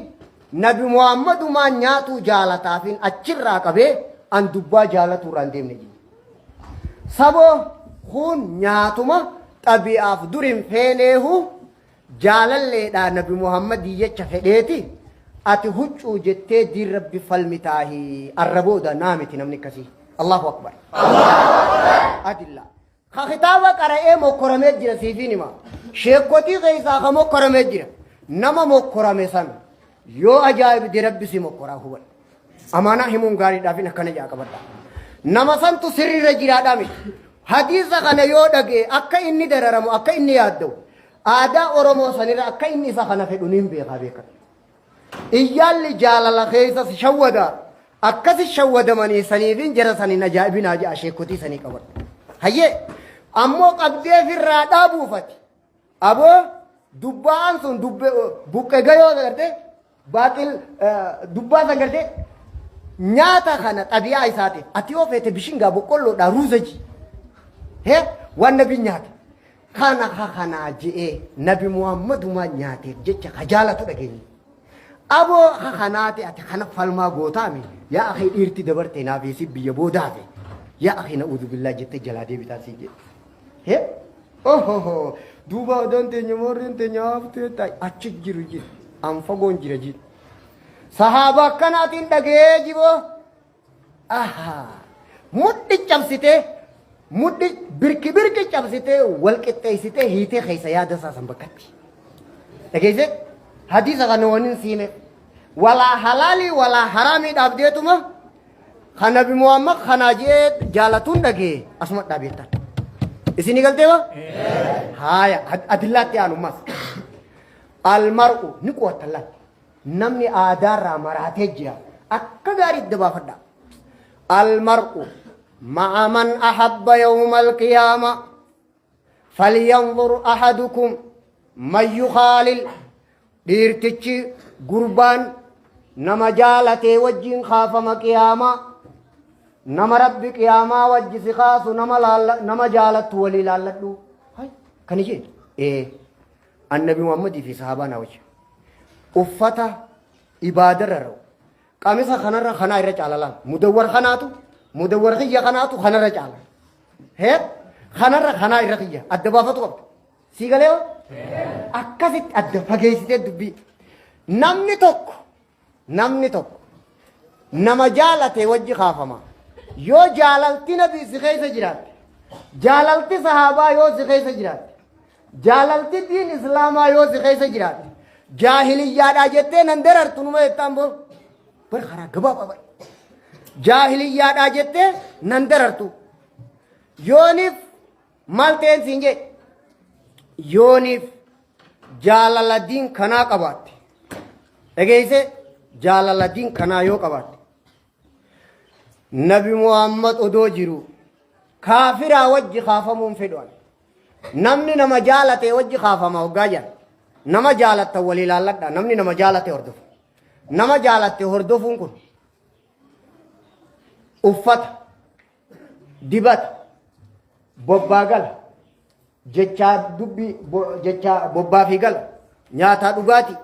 Nabi Muhammadumaan nyaatuu jaalataafiin achirraa qabee an dubbaa jaalatuurraa hin deemne jee. Saboo kun nyaatuma xabi'aaf dur hin feeneehu jaalalleedhaa nabi Muhammadii jecha fedheeti ati huccuu jettee diin rabbi falmitaahi arra booda naa miti namni akkasii. Allahu akbar. Adilla. Ka kitaaba qara'ee mokkoramee jira siifiin hima. Sheekkotii keessaa ka mokkoramee jira. Nama mokkorame san yoo ajaa'ibde rabbi si mokkoraa hubadhu. Amaanaa himuun gaariidhaafin akkana jaa qabadha. Nama santu sirriirra jiraadhaa miti. Hadiisa kana yoo dhagee akka inni dararamu akka inni yaadda'u aadaa Oromoo sanirra akka inni isa kana fedhu niin beekaa beekan. Iyyaalli jaalala keessa si shawwada akkasi shawwadamanii saniifin jara saniin ajaa'ibinaa ja'a sheekotii sanii qabadhu. Hayyee ammoo qabdee firraa dhaabuufati. Aboo dubbaa'aan sun dubbe buqqe gayoo agartee Baaxil dubbaa san gartee nyaata kana xabi'aa isaatiif ati yoo feete bishingaa boqqolloodhaa ruuza ji. Hee waan nabiin nyaate. Kana ka kanaa je'ee nabi Muhammadumaa nyaateef jecha ka jaalatu dhageenye. Aboo ka kanaati ati kana falmaa gootaami yaa akii dhiirti dabarte naaf si biyya boodaafe yaa akii na'uudhu billaa jettee jalaa deebitaa si jedhe. Hee ohoho duuba adaan teenya moorreen teenya haftee ta'i achi jiru jira an fagoon jira jira. Sahaaba akkanaatiin dhagee jiboo. Ahaa mudhi cabsitee mudhi birki birki cabsitee wal qixxeessitee hiitee keessa yaada isaa san bakkatti. Dhageessee hadiisa kana waniin siime walaa halaalii walaa haraamii dhaabdeetuma kan nabi Muhammad kanaa jee jaalatuun dhagee asuma dhaabeettan. Isinii galtee ba? Haaya adillaatti aanummas. Almar'u ni qo'attan laal. Namni aadaarraa maraatee jira. Akka gaariitti dabaafadha. Almar'u ma'a man ahabba yawma alqiyaama falyanzur ahadukum man yukhaalil dhiirtichi gurbaan nama jaalatee wajjin kaafama qiyaamaa nama rabbi qiyaamaa wajji si kaasu nama laalla nama jaalattu walii laalladhu. Hay kan ishee ee annabi Muhammadii fi sahaabaa naa wajji. Uffata ibaadarra ra'u qamisa kanarra kanaa irra caala laal mudawwar kanaatu mudawwar kiyya kanaatu kanarra caala hee kanarra kanaa irra kiyya adda baafatu qabda sii galee hoo? Akkasitti adda fageessitee dubbii namni tokko namni tokko nama jaalate wajji kaafama yoo jaalalti nabii si keessa jiraatte jaalalti sahaabaa yoo si keessa jiraatte Jaalalti diin islaamaa yoo si keessa jiraatte jaahiliyyaadhaa jettee nan darartu numa jettaan boo bar karaa gabaabaa bar jaahiliyyaadhaa jettee nan darartu yooniif maal ta'een siin jee yooniif jaalala diin kanaa qabaatte dhageessee jaalala diin kanaa yoo qabaatte Nabi Muhammad odoo jiru kaafiraa wajji kaafamuun fedhu ani. Namni nama jaalate wajji kaafama hoggaa jedhan. Nama jaalatta walii laalladha. Namni nama jaalate hordofu. Nama jaalatte hordofuun kun uffata, dibata, bobbaa gala, jechaa dubbii, jechaa bobbaa fi gala, nyaataa dhugaatii,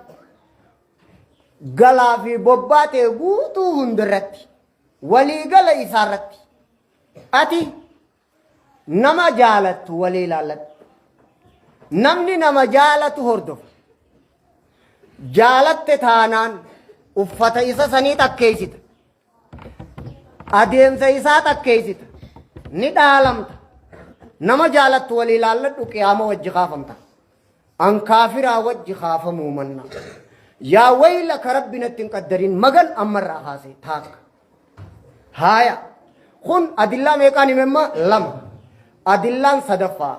galaa fi bobbaa ta'e guutuu hundarratti waliigala isaarratti ati nama jaalattu walii ilaalladhu. Namni nama jaalatu hordofa. Jaalatte taanaan uffata isa sanii takkeessita. Adeemsa isaa takkeessita. Ni dhaalamta. Nama jaalattu walii ilaalladhu qiyaama wajji kaafamta. An kaafiraa wajji kaafamuu manna. Yaa wayla ka rabbi natti hin qaddarin magan ammarraa kaase taakka. Haaya. Kun adillaa meeqaan himemma? Lama. Adillaan sadaffaa.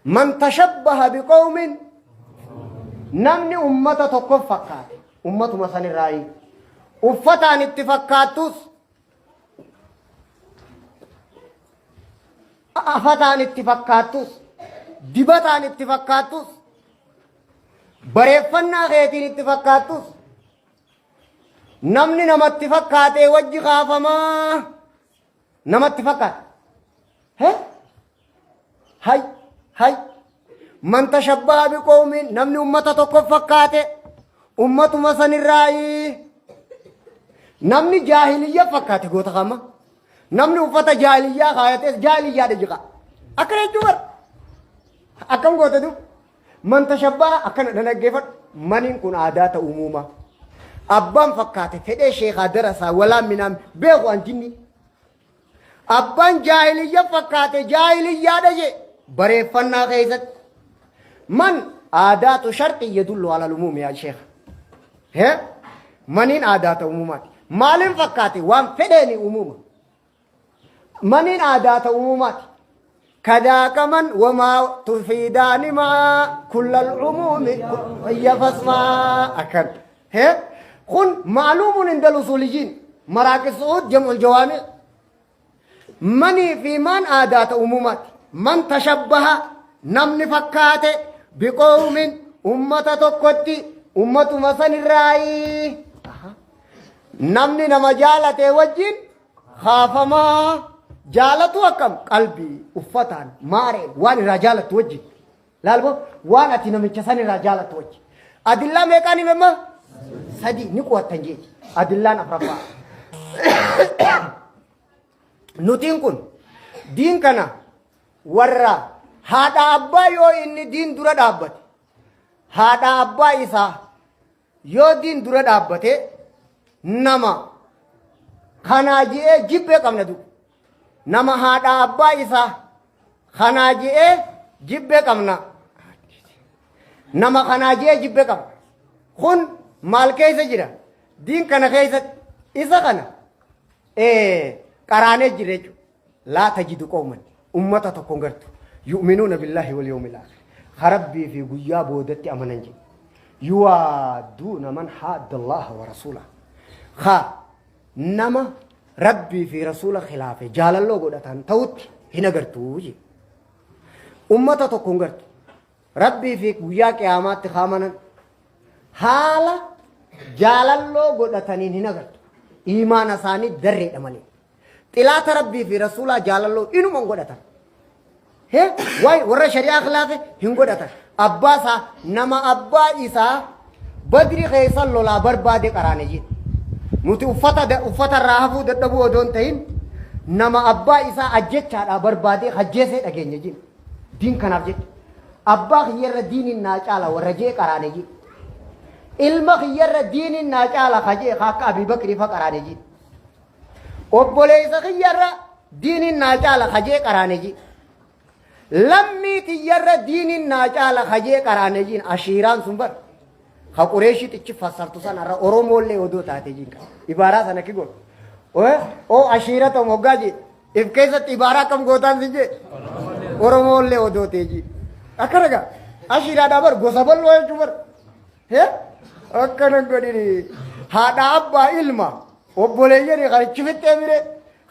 Man tashabbaha biqawmin namni ummata tokko fakkaate ummatuma sanirraayi uffataan itti fakkaattus afataan itti fakkaattus dibataan itti fakkaattus bareeffannaa keetiin itti fakkaattus namni namatti fakkaatee wajji kaafamaa namatti fakkaata. He? Hay hay man tashabbaha biqawmin namni ummata tokko fakkaate ummatuma sanirraayi namni jaahiliyya fakkaate goota kama namni uffata jaahiliyyaa kaayates jaahiliyyaadha jiqa akkana jechuu bar akkam goota dub man tashabbaha akkana dhanaggeeffadhu maniin kun aadaa ta'u uumuma abbaan fakkaate fedhee sheekaa darasaa walaa minaan beeku an jinni Abbaan jaahiliyya fakkaate jaahiliyyaadha jee bareeffannaa keessatti. Man aadaatu sharxi yadullu ala lumuumi yaa sheekha. Hee? Maniin aadaata umumaati. Maaliin fakkaate waan fedheeni umuma. Maniin aadaata umumaati. Kadaaka man wamaa tufiidaani maa kullal umuumi hiyya fasmaa akkan. Hee? Kun ma'luumun indal usuuliyyiin. Maraaqi su'uud jam'ul jawaami. Manii fi maan aadaata umumaati. Man tashabbaha namni fakkaate biqoomin Ummata tokkotti ummatuma sanirraayi. Namni nama jaalate wajjin kaafamaa. Jaalatu akkam qalbii uffataan maareen waan irraa jaalattu wajjin. Laalbo waan ati namicha san irraa jaalattu wajjin. Adillaa meeqaan himemma? Sadi ni qo'attan jeeti. Adillaan afraffaa. Nutiin kun diin kana warra haadha abbaa yoo inni diin dura dhaabbate haadha abbaa isaa yoo diin dura dhaabbate nama kanaa je'ee jibbee qabna du nama haadha abbaa isaa kanaa je'ee jibbee qabna nama kanaa je'ee jibbee qabna kun maal keessa jira diin kana keessatti isa kana qaraanee jira jechuudha. Laa tajidu qawman ummata tokko hin gartu yu'minuuna billaahi wal yawmil aakhir ka rabbii fi guyyaa boodatti amanan jedhe yuwaadduuna man haadda allaha wa rasuula ka nama rabbii fi rasuula khilaafe jaalalloo godhatan ta'utti hin agartuu jedhe ummata tokko hin gartu rabbii fi guyyaa qiyaamaatti ka amanan haala jaalalloo godhataniin hin agartu iimaana isaanii darreedha malee Xilaata Rabbii fi Rasuulaa jaalalloo inuma hin godhatan. He waay warra shari'aa khilaafe hin godhatan. Abbaa isaa nama abbaa isaa badri keessa lolaa barbaade qaraane jedhe. Nuti uffata uffata irraa hafuu dadhabuu odoo hin ta'in nama abbaa isaa ajjechaadhaa barbaade hajjeesee dhageenya jedhe. Diin kanaaf jecha. Abbaa kiyyarra diiniin naa caala warra jee qaraane jedhe. Ilma kiyyarra diiniin naa caala kajee akka Abii Bakrii fa qaraane jedhe. Obboleessa kiyyarra diiniin naa caala kajee qaraane ji. Lammii tiyyarra diiniin naa caala kajee qaraane jiin ashiiraan sun bar. Ka Qureeshii xichi fassartu san har'a Oromoollee odoo taate jiin qaba. Ibaaraa sana ki godhu. Oo ashiira ta'u moggaa jee. If keessatti ibaaraa akkam gootaan si jee. Oromoollee odoo ta'e jii. Akka ragaa ashiiraadhaa bar gosa bal'oo jechuu bar. He? Akkana godhini. Haadha abbaa ilma obboleeyyani kan ichi fixxee mire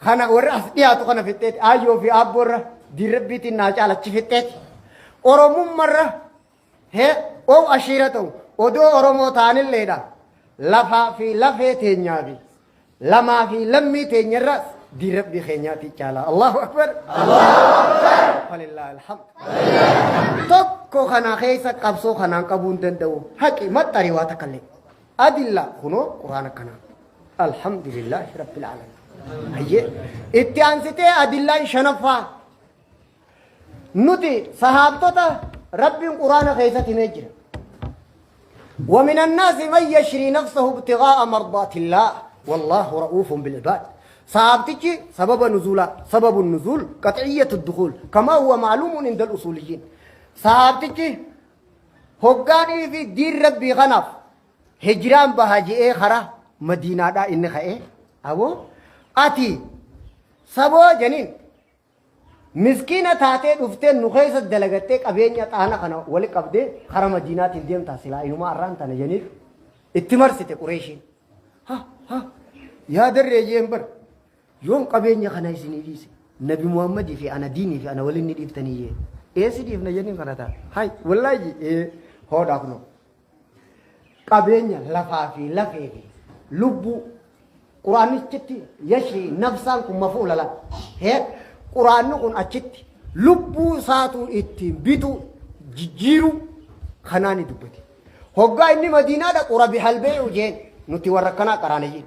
kana warra as dhiyaatu kana fixxeeti aayyoo fi aabboorra diirrabbiitiin naa caala achi fixxeeti. Oromummarra he oo ashiira ta'u odoo Oromoo ta'anilleedha lafaa fi lafee teenyaa fi lamaa fi lammii teenyarra diirrabbii keenyaati caala. Allahu akbar. Falillaahi alhamd. Tokko kana keessa qabsoo kanaan qabuu hin danda'u. Haqi maxxari waa takka illee. Adilla kunoo quraana kanaa. Alhamdulillaahi rabbil aalamiin. Hayyee itti aansitee adillaan shanaffaa. Nuti sahaabtota rabbiin quraana keessatti himee jira. ومن الناس من يشري نفسه ابتغاء مرضات الله والله رؤوف بالعباد صحابتك سبب نزول سبب النزول قطعية الدخول كما هو معلوم عند الأصوليين صحابتك هقاني في دين ربي غنف هجران بها جئ خرا مدينة دا إن خئ أبو أتي سبو جنين Miskiina taatee dhuftee nu keessa dalagattee qabeenya xaana kana wali qabdee kara madiinaatiin deemtaa silaa inumaa arraan tana jeniif itti marsite Qureeshiin. Ha ha yaa darree jeen bar yoom qabeenya kana isinii dhiise Nabi Muhammadii fi ana diinii fi ana waliin ni dhiiftanii jee. Eessi dhiifna jeniin kana ta'a. Hay wallaahi ee hoodhaa kunoo. Qabeenya lafaa fi lafee fi lubbuu quraannichitti yashrii nafsaan kun mafuula la hee quraanni kun achitti lubbuu isaatuu ittiin bituu jijjiiruu kanaa ni dubbate. Hoggaa inni madiinaa dhaqu rabi halbee'u jeen nuti warra akkanaa qaraane jeen.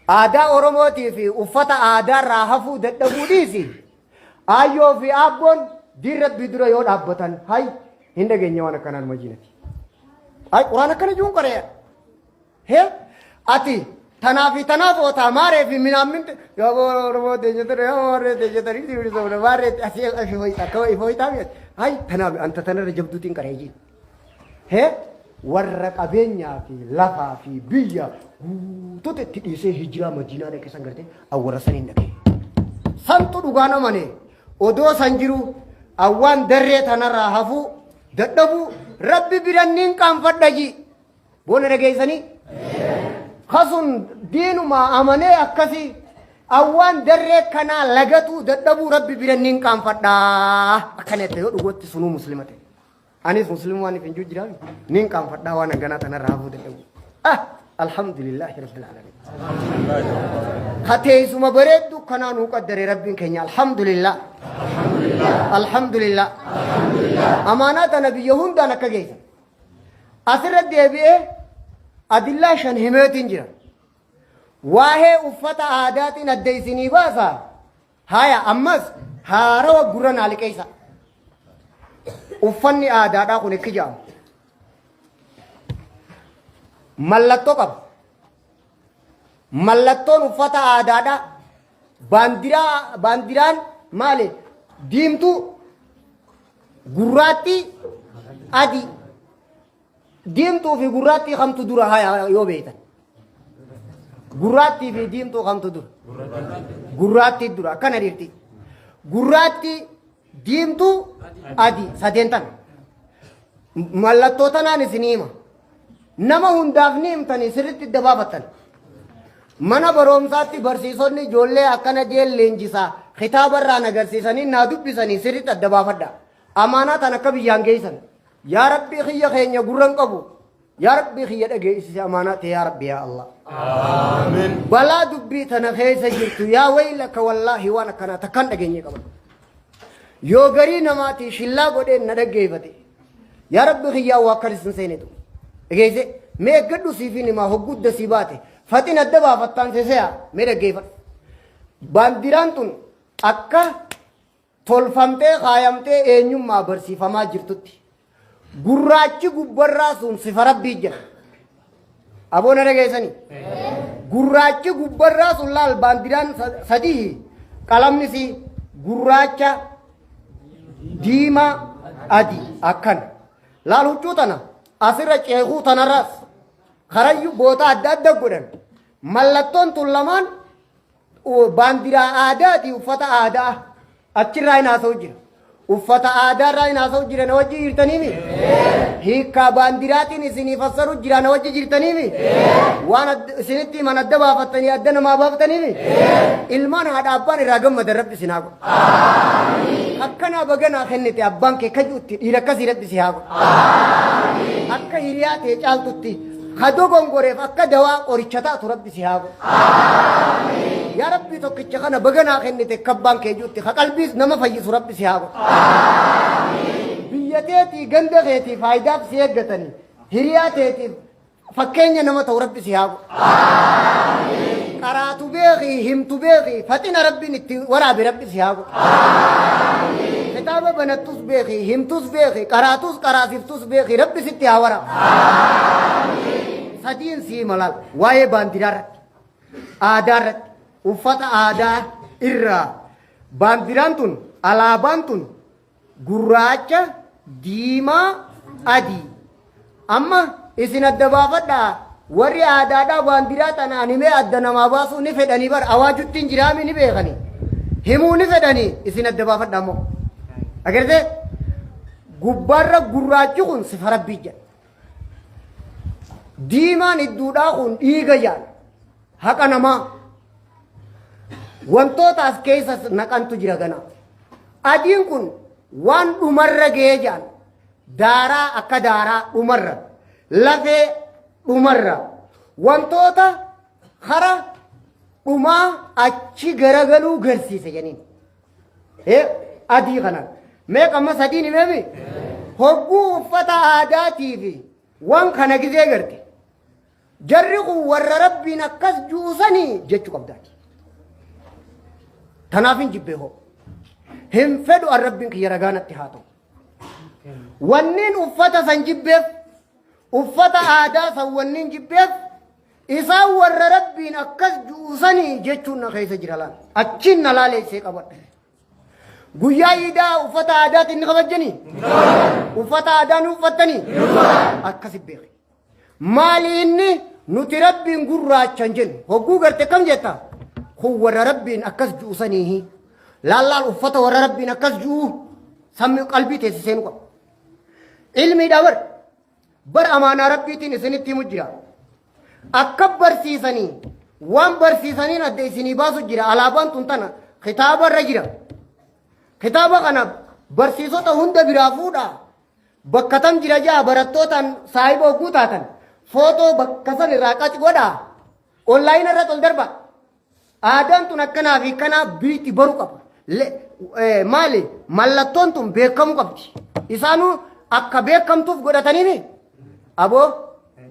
Aadaa Oromootii fi uffata aadaarraa hafuu dadhabuu dhiisi. Aayyoo fi aabboon diin rabbii dura yoo dhaabbatan hay hin dhageenye waan akkanaan madiinati. Ay quraan akkana jiruun qaree. He ati tanaa fi tanaaf ootaa maaree fi minaammin yaa Oromoo teenya ture yaa maaree teenya ture dhiirri sabna maaree asii asii hoyita akka ifoo hitaa mi'ati. Hay tanaaf anta tanarra jabduutiin qaree jiin. He warra qabeenyaa fi lafaa fi biyya guutuutti itti dhiisee hijiraa madiinaa dhaqe san gartee awwarra saniin dhaqe. Santu dhugaan amane odoo san jiru awwaan darree tanarraa hafuu dadhabuu rabbi biranniin qaanfadha ji. Boona dhageessanii? Kasun diinumaa amanee akkasii awwaan darree kanaa lagatuu dadhabuu rabbi biranniin qaanfadha. Akkana jette yoo dhugootti sunuu muslima ta'e. Anis muslimumaan if hin jiru jiraami. Nin qaanfadhaa waan hanganaa tanarraa hafuu danda'u. Ah! Alhamdulillaahi rabbil aalamiin. Ka teessuma bareeddu kanaa nuu qaddare rabbiin keenya alhamdulillah. Alhamdulillah. Amaanaa tana biyya hundaan akka geessan. Asirra deebi'ee adillaa shan himeetiin jira. Waa'ee uffata aadaatiin adda isinii baasa. Haya ammas haarawa gurra naa liqeessa. Uffanni aadaadhaa kun ikki jedhamu. Mallattoo qaba. Mallattoon uffata aadaadhaa baandiraa baandiraan maali? Diimtuu, gurraattii, adii. Diimtuu fi gurraattii kamtu dura haya yoo beektan. Gurraattii fi diimtuu kamtu dura? Gurraattii dura akkana dhiirti. Gurraattii, diimtuu, adii sadeen tana. Mallattoo tanaan isin hima. Nama hundaaf ni himtanii sirriitti adda baafattan. Mana barumsaatti barsiisonni ijoollee akkana jeen leenjisaa kitaaba irraan agarsiisanii naa dubbisanii sirriitti adda baafadha. Amaanaa tan akka biyyaan geessan. Yaa Rabbii kiyya keenya gurra hin qabu. Yaa Rabbii kiyya dhageessise amaanaa ta'e yaa Rabbi yaa Allah. Balaa dubbii tana keessa jirtu yaa waylaka wallaahi waan akkanaa takkaan dhageenye qaban. Yoo garii namaatii shillaa godheen na dhaggeeffate. Yaa Rabbi kiyyaa waa akkanis hin seenetu. Dhageesse mee eeggadhu siifin himaa hoggudda sii baate. Faxin adda baafattaan sese'a mee dhaggeeffadhu. Baandiraan tun akka tolfamtee kaayamtee eenyummaa barsiifamaa jirtutti. Gurraachi gubbarraa sun sifa rabbii jira. Aboo na dhageessanii? Gurraachi gubbarraa sun laal baandiraan sadii qalamni si gurraacha diimaa adii akkana. Laal huccuu tana asirra ceekuu tanarraas karayyu boota adda adda godhan. Mallattoon tun lamaan Baandiraa aadaati uffata aadaa achirraa hin haasa'u jira. Uffata aadaarraa hin haasa'u jira na wajji jirtaniimi? Hiikkaa baandiraatiin isinii fassaru jira na wajji jirtaniimi? Waan isinitti himan adda baafattanii adda namaa baaftaniimi? Ilmaan haadha abbaan irraa gammadan rabbi isin haa godhu. Akkanaa baganaa kennite abbaan kee kajuutti dhiira akkasii rabbi si haa godhu. Akka hiriyaa tee caaltutti Ka dogongoreef akka dawaa qoricha taatu rabbi si haa godhu. Yaa rabbi tokkicha kana baga naa kennite akka abbaan kee juutti ka qalbiis nama fayyisu rabbi si haa godhu. Biyya teetii ganda keetii faayidaaf si eeggatanii hiriyaa teetiif fakkeenya nama ta'u rabbi si haa godhu. Qaraatu beekii himtu beekii faxina rabbiin itti waraabe rabbi si haa godhu. Kitaaba banattus beeki, himtus beeki, qaraatus qaraasiftus beeki, rabbi sitti haa waraabu. Sadiin sii malaal waa'ee baandiraa irratti, aadaa irratti, uffata aadaa irraa baandiraan tun, alaabaan tun gurraacha, diimaa, adii. Amma isin adda baafadhaa warri aadaadhaa baandiraa tanaan himee adda namaa baasuu ni fedhanii bar awaajuttiin jiraami ni beekanii. Himuu ni fedhanii isin adda baafadhaa immoo. Agartee gubbaarra gurraachi kun sifa rabbii jedha. Diimaan hidduudhaa kun dhiiga jedha. Haqa namaa. Wantoota as keessa naqantu jira ganaa. Adiin kun waan dhumarra ga'ee jedhan. Daaraa akka daaraa dhumarra, lafee dhumarra, wantoota kara dhumaa achi garagaluu garsiisa jeniin. Ee adii kanaan. Meeqa amma sadiin himeemi? Hogguu uffata aadaatii fi waan kana gizee garte. Jarri kun warra rabbiin akkas ju'u sanii jechuu qabdaati. Tanaaf hin jibbee hoo. Hin fedhu an rabbiin kiyya ragaa natti haa ta'u. Wanniin uffata san jibbeef, uffata aadaa san wanniin jibbeef, isaan warra rabbiin akkas ju'u sanii jechuun na keessa jira laal. Achiin na laaleessee qabadha. Guyyaa iidaa uffata aadaatiin ni kabajjanii? Uffata aadaa ni uffattanii? Akkasi beeki. Maali inni nuti rabbiin gurraacha hin jennu. Hogguu garte kam jetta? Kun warra rabbiin akkas ju'u saniihi. Laallaal uffata warra rabbiin akkas ju'u sammuu qalbii teessisee seenu qaba. Ilmiidha bar. Bar amaanaa rabbiitiin isinitti himu jira. Akka barsiisanii waan barsiisaniin adda isinii baasu jira. Alaabaan tun tana kitaaba irra jira. Kitaaba kana barsiisota hunda biraa fuudhaa. Bakka tam jira jaa barattootaan saahiba hogguu taatan footoo bakka san irraa qaci godhaa onlaayina irratti ol darba. Aadaan tun akkanaa fi kanaa biitti baruu qaba. Maali mallattoon tun beekamuu qabdi. Isaanuu akka beekamtuuf godhataniimi. Aboo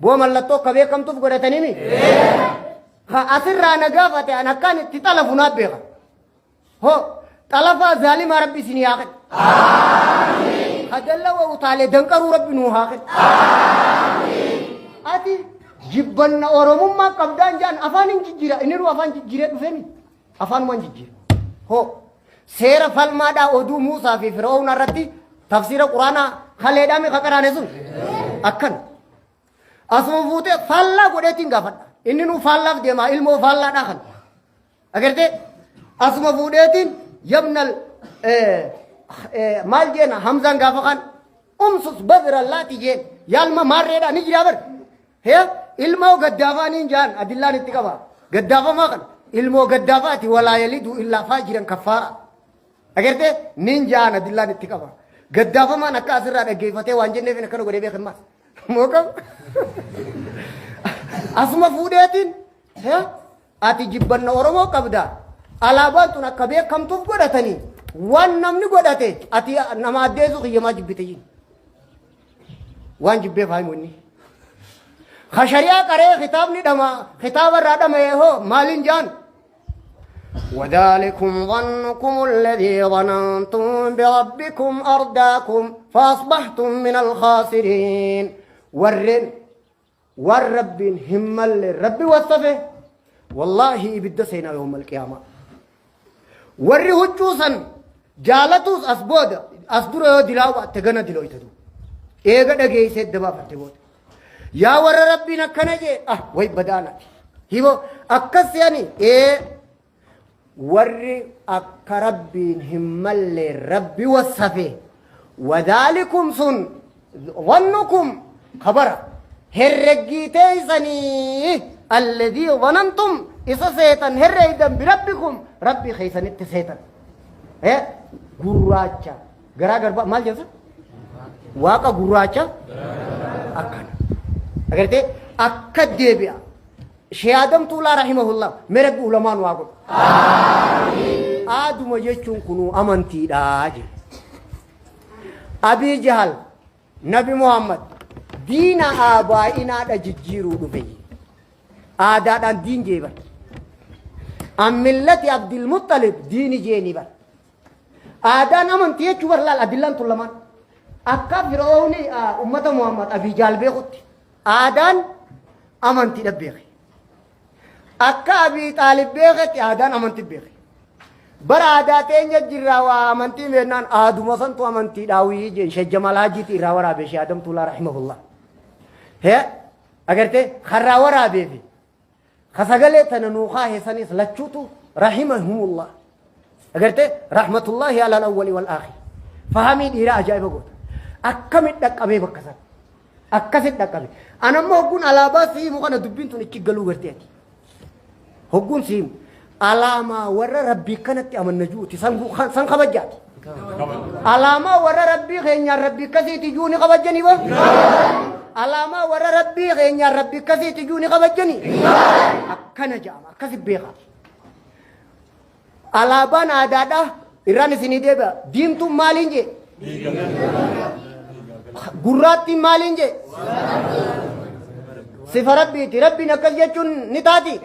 boo mallattoo akka beekamtuuf godhataniimi. Ka asirraa na gaafate an akkaan itti xalafu naaf beeka. Hoo xalafaa zaalimaa rabbi isinii haa kennu. Ka dallawa utaalee danqaruu rabbi nuu haa kennu. Ati jibbanna Oromummaa qabdaan jaan afaan hin jijjiira inni nu afaan jijjiiree dhufeemi afaanumaan jijjiira. Hoo seera falmaadhaa oduu Muusaa fi Fir'aawna irratti tafsiira Quraanaa kaleedhaami ka qaraane sun akkana. Asuma fuutee faallaa godheetiin gaafadha. Inni nu faallaaf deemaa ilmoo faallaadhaa kana. Agartee asuma fuudheetiin yabnal maal jeena Hamzaan gaafa kan umsus badra laati jeen yaalma maarreedhaa ni jiraa bar. Hee ilmoo gaddaafaa niin jaan adillaan itti qaba. Gaddaafamaa kana ilmoo gaddaafaati walaa yaliduu illaa faajiran kaffaara. Agartee niin jaan adillaan itti qaba. Gaddaafamaan akka asirraa dhaggeeffatee waan jenneef akkana godhee beekan maas. Moo qaba. Asuma fuudheetiin ati jibbanna Oromoo qabda. Alaabaan tun akka beekamtuuf godhatanii waan namni godhate ati nama addeessu kiyyamaa jibbite jiru. Waan jibbeef haa himu inni. Ka shari'aa qaree kitaabni dhama kitaaba irraa dhama'e hoo maaliin jaan? وذلكم ظنكم الذي ظننتم بربكم أرداكم فأصبحتم من الخاسرين. ورن والرب همل الرب وصفه والله إبد سينا يوم القيامة. وري هجوسا جالتوس أسبود أصدر دلاوة تغنى دلو يتدو إيغا دقي سيد دبا فرتبوت يا ور ربي نكنجي وي بدانا هيو أكس يعني إيه وري أكربين همل ربي وصفه وذلكم سن ظنكم خبر هرجيتيسني الذي ظننتم إذا سيتن هريدا بربكم ربي خيسن التسيتن إيه gurraacha garaa garbaa maal jedhasa waaqa gurraacha akkana agartee akka deebi'a Shee Adam Tuulaa rahimahullah mee rabbi ulamaan waa godhu aaduma jechuun kunuu amantiidha jedhe Abii Jahal Nabi Muhammad diina aabaa'inaadha jijjiiruu dhufe aadaadhaan diin jee bar an millati Abdul Muttalib diini jeeni bar aadaan amantii jechuu bar laal adillaan tun lamaan akka Fir'oowni ummata Muhammad Abii Jaal beekutti aadaan amantiidha beeke akka Abii Xaalib beeketti aadaan amantii beeke bara aadaa teenya jirraa waa amantii beennaan aaduma santu amantiidhaa wiyii jeen Sheekh Jamaal Haajiiti irraa waraabe Sheekh Adam Tuulaa rahimahullah hee agartee karraa waraabeefi kasagalee tana nuu kaahe sanis lachuutu rahimahumullah agartee rahmatullahi ala al-awwali wal aakhir fahamii dhiiraa ajaa'iba goota akkamit dhaqqabee bakka san akkasit dhaqqabe anammoo hogguun alaabaa si himu kana dubbiin tun ichi galuu gartee ati hogguun si himu alaamaa warra rabbii kanatti amanna juuti san kabajaati alaamaa warra rabbii keenyaan rabbii akkasiiti juu ni kabajjanii ba alaamaa warra rabbii keenyaan rabbii akkasiiti juu ni kabajjanii akkana jedhama akkasi beeka alaabaan aadaadha irraan isinii deebi'a diimtuun maaliin jee gurraattiin maaliin jee sifa rabbiiti rabbiin akkas jechuun ni taati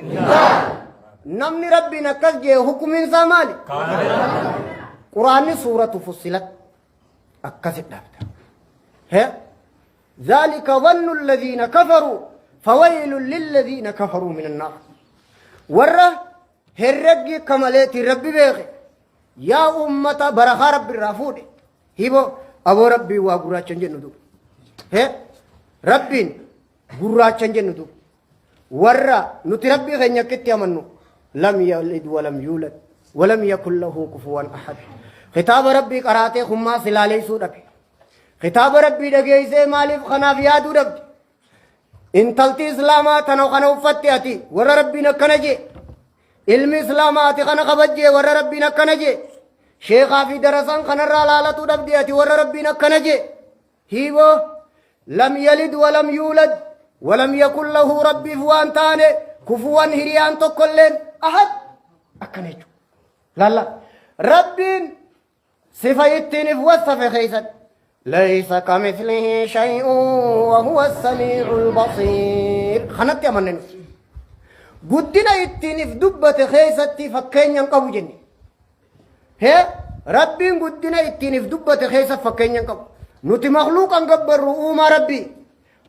namni rabbiin akkas jee hukumiinsaa maali quraanni suuratu fussilat akkasit dhaabda he ذلك ظن الذين كفروا فويل للذين كفروا من النار ورّا هرقي كماليتي ربي بيغي يا أمة برخا ربي الرافود هيبو أبو ربي وغراچن جنو هي ربين غراچن جنو ورّا نتي ربي غنيا كتي أمنو لم يلد ولم يولد ولم يكن له كفوا أحد خطاب ربي قراتي خما سلالي سودك خطاب ربي دغيسه مالف خناف يادو رب انتلتي اسلاما تنو خنو فتياتي ور ربي نكنجي علم اسلاماتي خنا خبجي ور ربي نكنجي شيخا في درسان خنا رالالتو دبدياتي ور ربي نكنجي Hiiboo lam yalid walam yuulad walam yakun lahu rabbiif waan taane kufuwan hiriyaan tokkolleen ahad akkana jechuudha. Lalla rabbiin sifa ittiin if wasafe keessatti laysa kamithlihi shay'un wa huwa as-samii'ul basiir kanatti amanne nuti. Guddina ittiin if dubbate keessatti fakkeenya hin qabu jenne. Hee rabbiin guddina ittiin if dubbate keessa fakkeenya hin qabu. Nuti makluuqan gabbarru uumaa rabbii.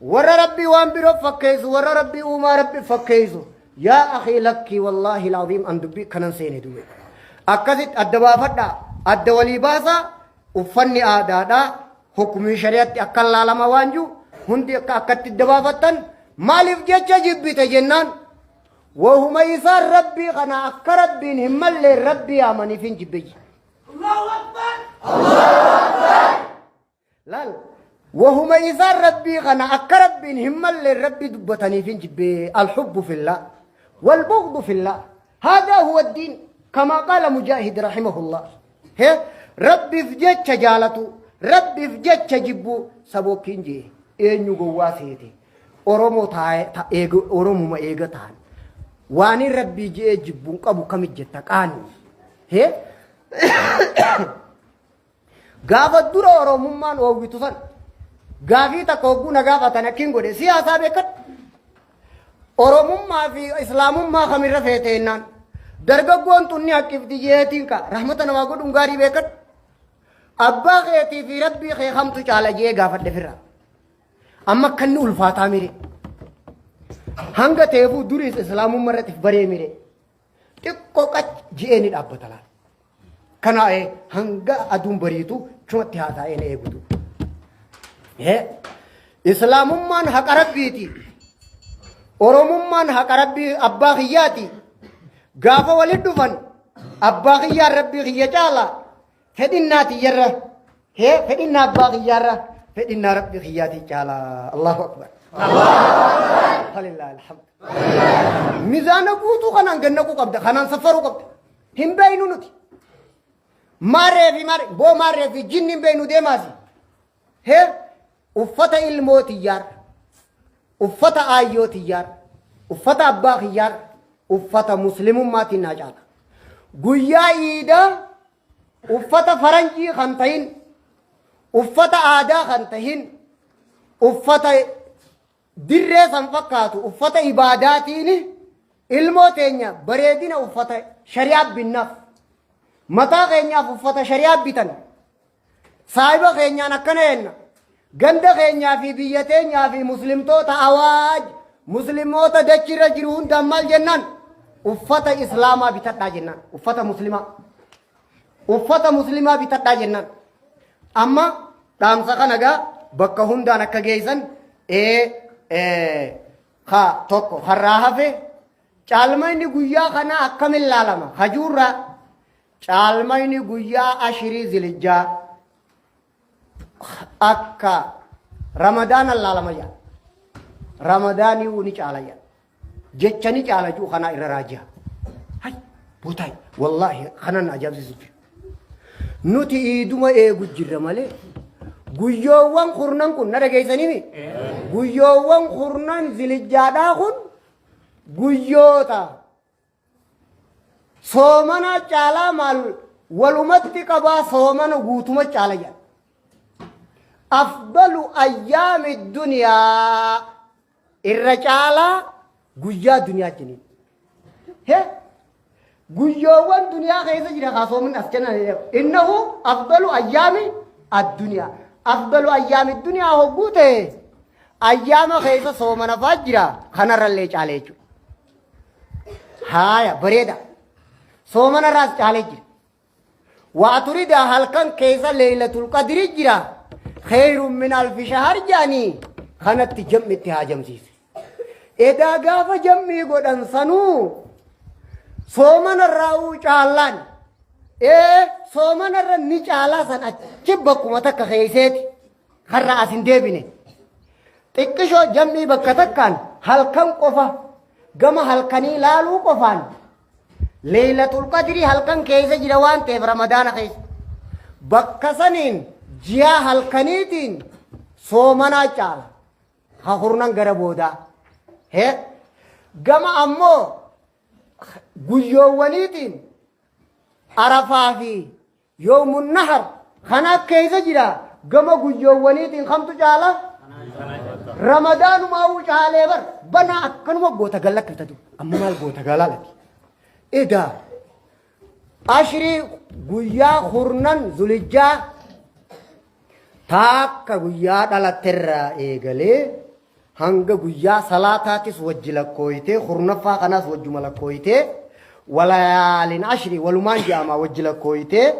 Warra rabbii waan biroo fakkeessu warra rabbii uumaa rabbii fakkeessu. Yaa akhii lakkii wallaahi al'aziim an dubbii kanan seene duube. Akkasitti adda baafadhaa adda walii baasaa uffanni aadaadhaa hukumii shari'atti akka laalama waan jiru hundi akka akkatti adda baafattan maaliif jecha jibbite jennaan Wahuma isaan Rabbii kana akka Rabbiin hin malleen Rabbii yaamaniif hin jibbe jedhe. Laal wahuma isaan Rabbii kana akka Rabbiin hin malleen Rabbii dubbataniif hin jibbe alhubbu fillah walbughdu fillah haadaa huwa diin kamaa qaala mujaahid rahimahullah he Rabbiif jecha jaalatu Rabbiif jecha jibbu sabookiin jee eenyu gowwaa seete Oromoo taa'ee ta eega Oromuma eega ta'an waanin rabbii je'ee jibbuun qabu kamit jetta qaanii hee gaafa dura Oromummaan oowwitu san gaafii takka hogguu na gaafatan akkiin godhe siyaasaa beekadhu Oromummaa fi Islaamummaa kamirra feete jennaan dargaggoon tunni haqqifti jeetiin ka rahmata namaa godhuun gaarii beekadhu abbaa keetii fi rabbii kee kamtu caala jee gaafadhe firra. Amma akka inni ulfaataa mire. Hanga ta'eefuu duriis islaamummaa irratti baree mire. Xiqqoo qac ji'ee ni dhaabbata laala. Kana hanga aduun bariitu chumatti haasa'ee na eegutu. Islaamummaan haqa rabbiiti. Oromummaan haqa rabbii abbaa kiyyaati. Gaafa walitti dhufan abbaa kiyyaan rabbii kiyya caala. Fedhinnaa tiyyarra hee fedhinnaa abbaa kiyyaarra fedhinnaa rabbi kiyyaatii caalaa Allahu akbar. Falillaahi alhamd. Mizaana guutuu kanaan gannaquu qabda kanaan saffaruu qabda. Hin beeynu nuti. Maarree fi maarree boo maarree fi jinni hin beeynu deemaasi. Hee uffata ilmoo tiyyaarra uffata aayyoo tiyyaarra uffata abbaa kiyyaarra uffata muslimummaatiin naa caala. Guyyaa iidaa uffata faranjii kan tahin uffata aadaa kan tahin uffata dirree san fakkaatu uffata ibaadaatiin ilmoo teenya bareedina uffata shari'aa binnaaf mataa keenyaaf uffata shari'aa bitan saahiba keenyaan akkana jenna ganda keenyaa fi biyya teenyaa fi muslimtoota awaaj muslimoota dachirra jiru hundaan maal jennaan uffata islaamaa bitadhaa jennaan uffata muslimaa uffata muslimaa bitadhaa jennaan amma dhaamsa kana gaa bakka hundaan akka geessan ee ka tokko harraa hafe caalmayni guyyaa kanaa akkamin laalama hajuurraa Caalmayni guyyaa ashirii zilijjaa akka ramadaana laalama jedha. Ramadaanii ni caala jedha. Jecha ni caala jiru kanaa irra raaji'a. Hay bootaay wallaahi kanan na ajaa'ibsiisu jira. Nuti iiduma eegu jirra malee guyyoowwan kurnan kun na dhageessanii guyyoowwan kurnan zilijjaadhaa kun guyyoota Soomana caalaa maal walumatti qabaa soomana guutuma caala jedha. Afdalu ayyaami duniyaa irra caalaa guyyaa duniyaa jiniin. He guyyoowwan duniyaa keessa jira kaa soomanni as kennan innahu afdalu ayyaami adduniyaa. Afdalu ayyaami duniyaa hogguu ta'e ayyaama keessa soomana fa'aa jira kanarrallee caala jechuudha. Haaya bareeda. Soomana irraas caalee jira. Waa turidaa halkan keessa leeylatul qadri jira. Kheeyrun min alfi shahar jedhanii kanatti jammi itti haajamsiise. Edaa gaafa jammii godhan sanuu soomana irraa caallaan ee soomana irra ni caalaa san achi bakkuma takka keeyseeti karra as hin deebine. Xiqqishoo jam'ii bakka takkaan halkan qofa gama halkanii laaluu qofaan leeylatul qadrii halkan keessa jira waan ta'eef ramadaana keessa bakka saniin ji'a halkaniitiin Soomanaa caala. Ha kurnan gara boodaa. He gama ammoo guyyoowwaniitiin Arafaa fi yoomun nahar kana keessa jira. Gama guyyoowwaniitiin kamtu caala? Ramadaanumaa caalee bar banaa akkanuma goota gallakkifta ture. Amma maal goota galaalati? Egaa ashrii guyyaa kurnan zulijjaa taakka guyyaa dhalatterraa eegalee hanga guyyaa salaataatis wajji lakkooyitee, kurnaffaa kanaas wajjuma lakkooyitee, walayaalin ashri walumaan jedhama wajji lakkooyitee,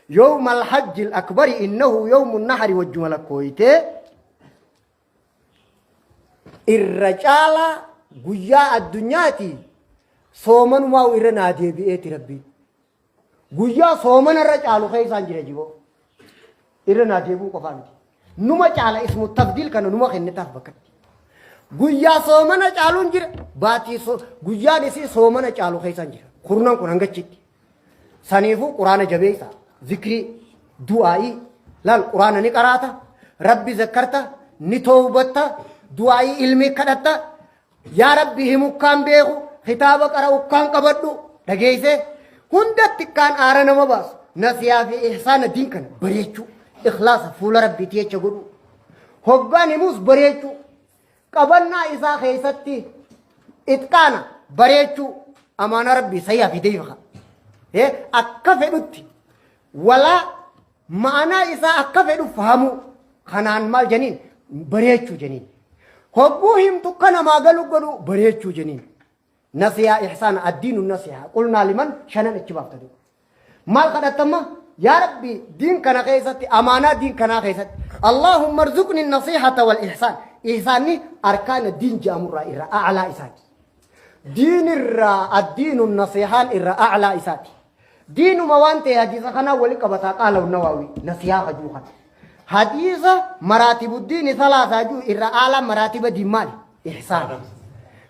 yawmal hajjil akbari innahu yawmun nahari wajjuma lakkooyitee, irra caalaa guyyaa addunyaati soomanumaa irra naa deebi'eeti rabbiin. Guyyaa soomana irra caalu keessaan jira jiboo. Irra naa deebi'uu qofaa miti. Numa caala ismu tafdiil kana numa kennitaaf bakkatti. Guyyaa soomana caaluun jira. Baatii guyyaan isii soomana caalu keessaan jira. Kurnan kun hangachitti. Saniifuu quraana jabeessa. Zikrii, du'aa'ii. Laal quraana ni qaraata. Rabbi zakkarta. Ni toobatta. Du'aa'ii ilmii kadhatta. Yaa Rabbi himukkaan beeku. Kitaaba qara'ukkaan qabadhu. Dhageessee hundatti kaan aara nama baasu. Nasiyaa fi ihsaana diin kana bareechuu. Ikhlaasa fuula Rabbiitii jecha godhu. Hoggaan himuus bareechuu. Qabannaa isaa keessatti itqaana bareechuu. Amaanaa Rabbii sayyaa fi deebifa. Akka fedhutti walaa ma'anaa isaa akka fedhu fahamuu. Kanaan maal janiin bareechuu janiin. Hogguu himtu akka namaa galu godhu bareechuu janiin. Nasiyaa ihsaana addiinu nasihaa qulnaa liman shanan achi baafta duuba. Maal kadhattamma? Yaa Rabbi diin kana keessatti amaanaa diin kanaa keessatti Allahumma arzuqni nasihata wal ihsaan. Ihsaanni arkaana diin jedhamurraa irra a'laa isaati. Diin irraa addiinu nasihaan irra a'laa isaati. Diinuma waan ta'e hadiisa kanaa wali qabataa qaala Nawawi nasihaa hajuu kana. Hadiisa maraatibuddiini salaasaa jiru irra aalaa maraatiba diin maali? Ihsaana.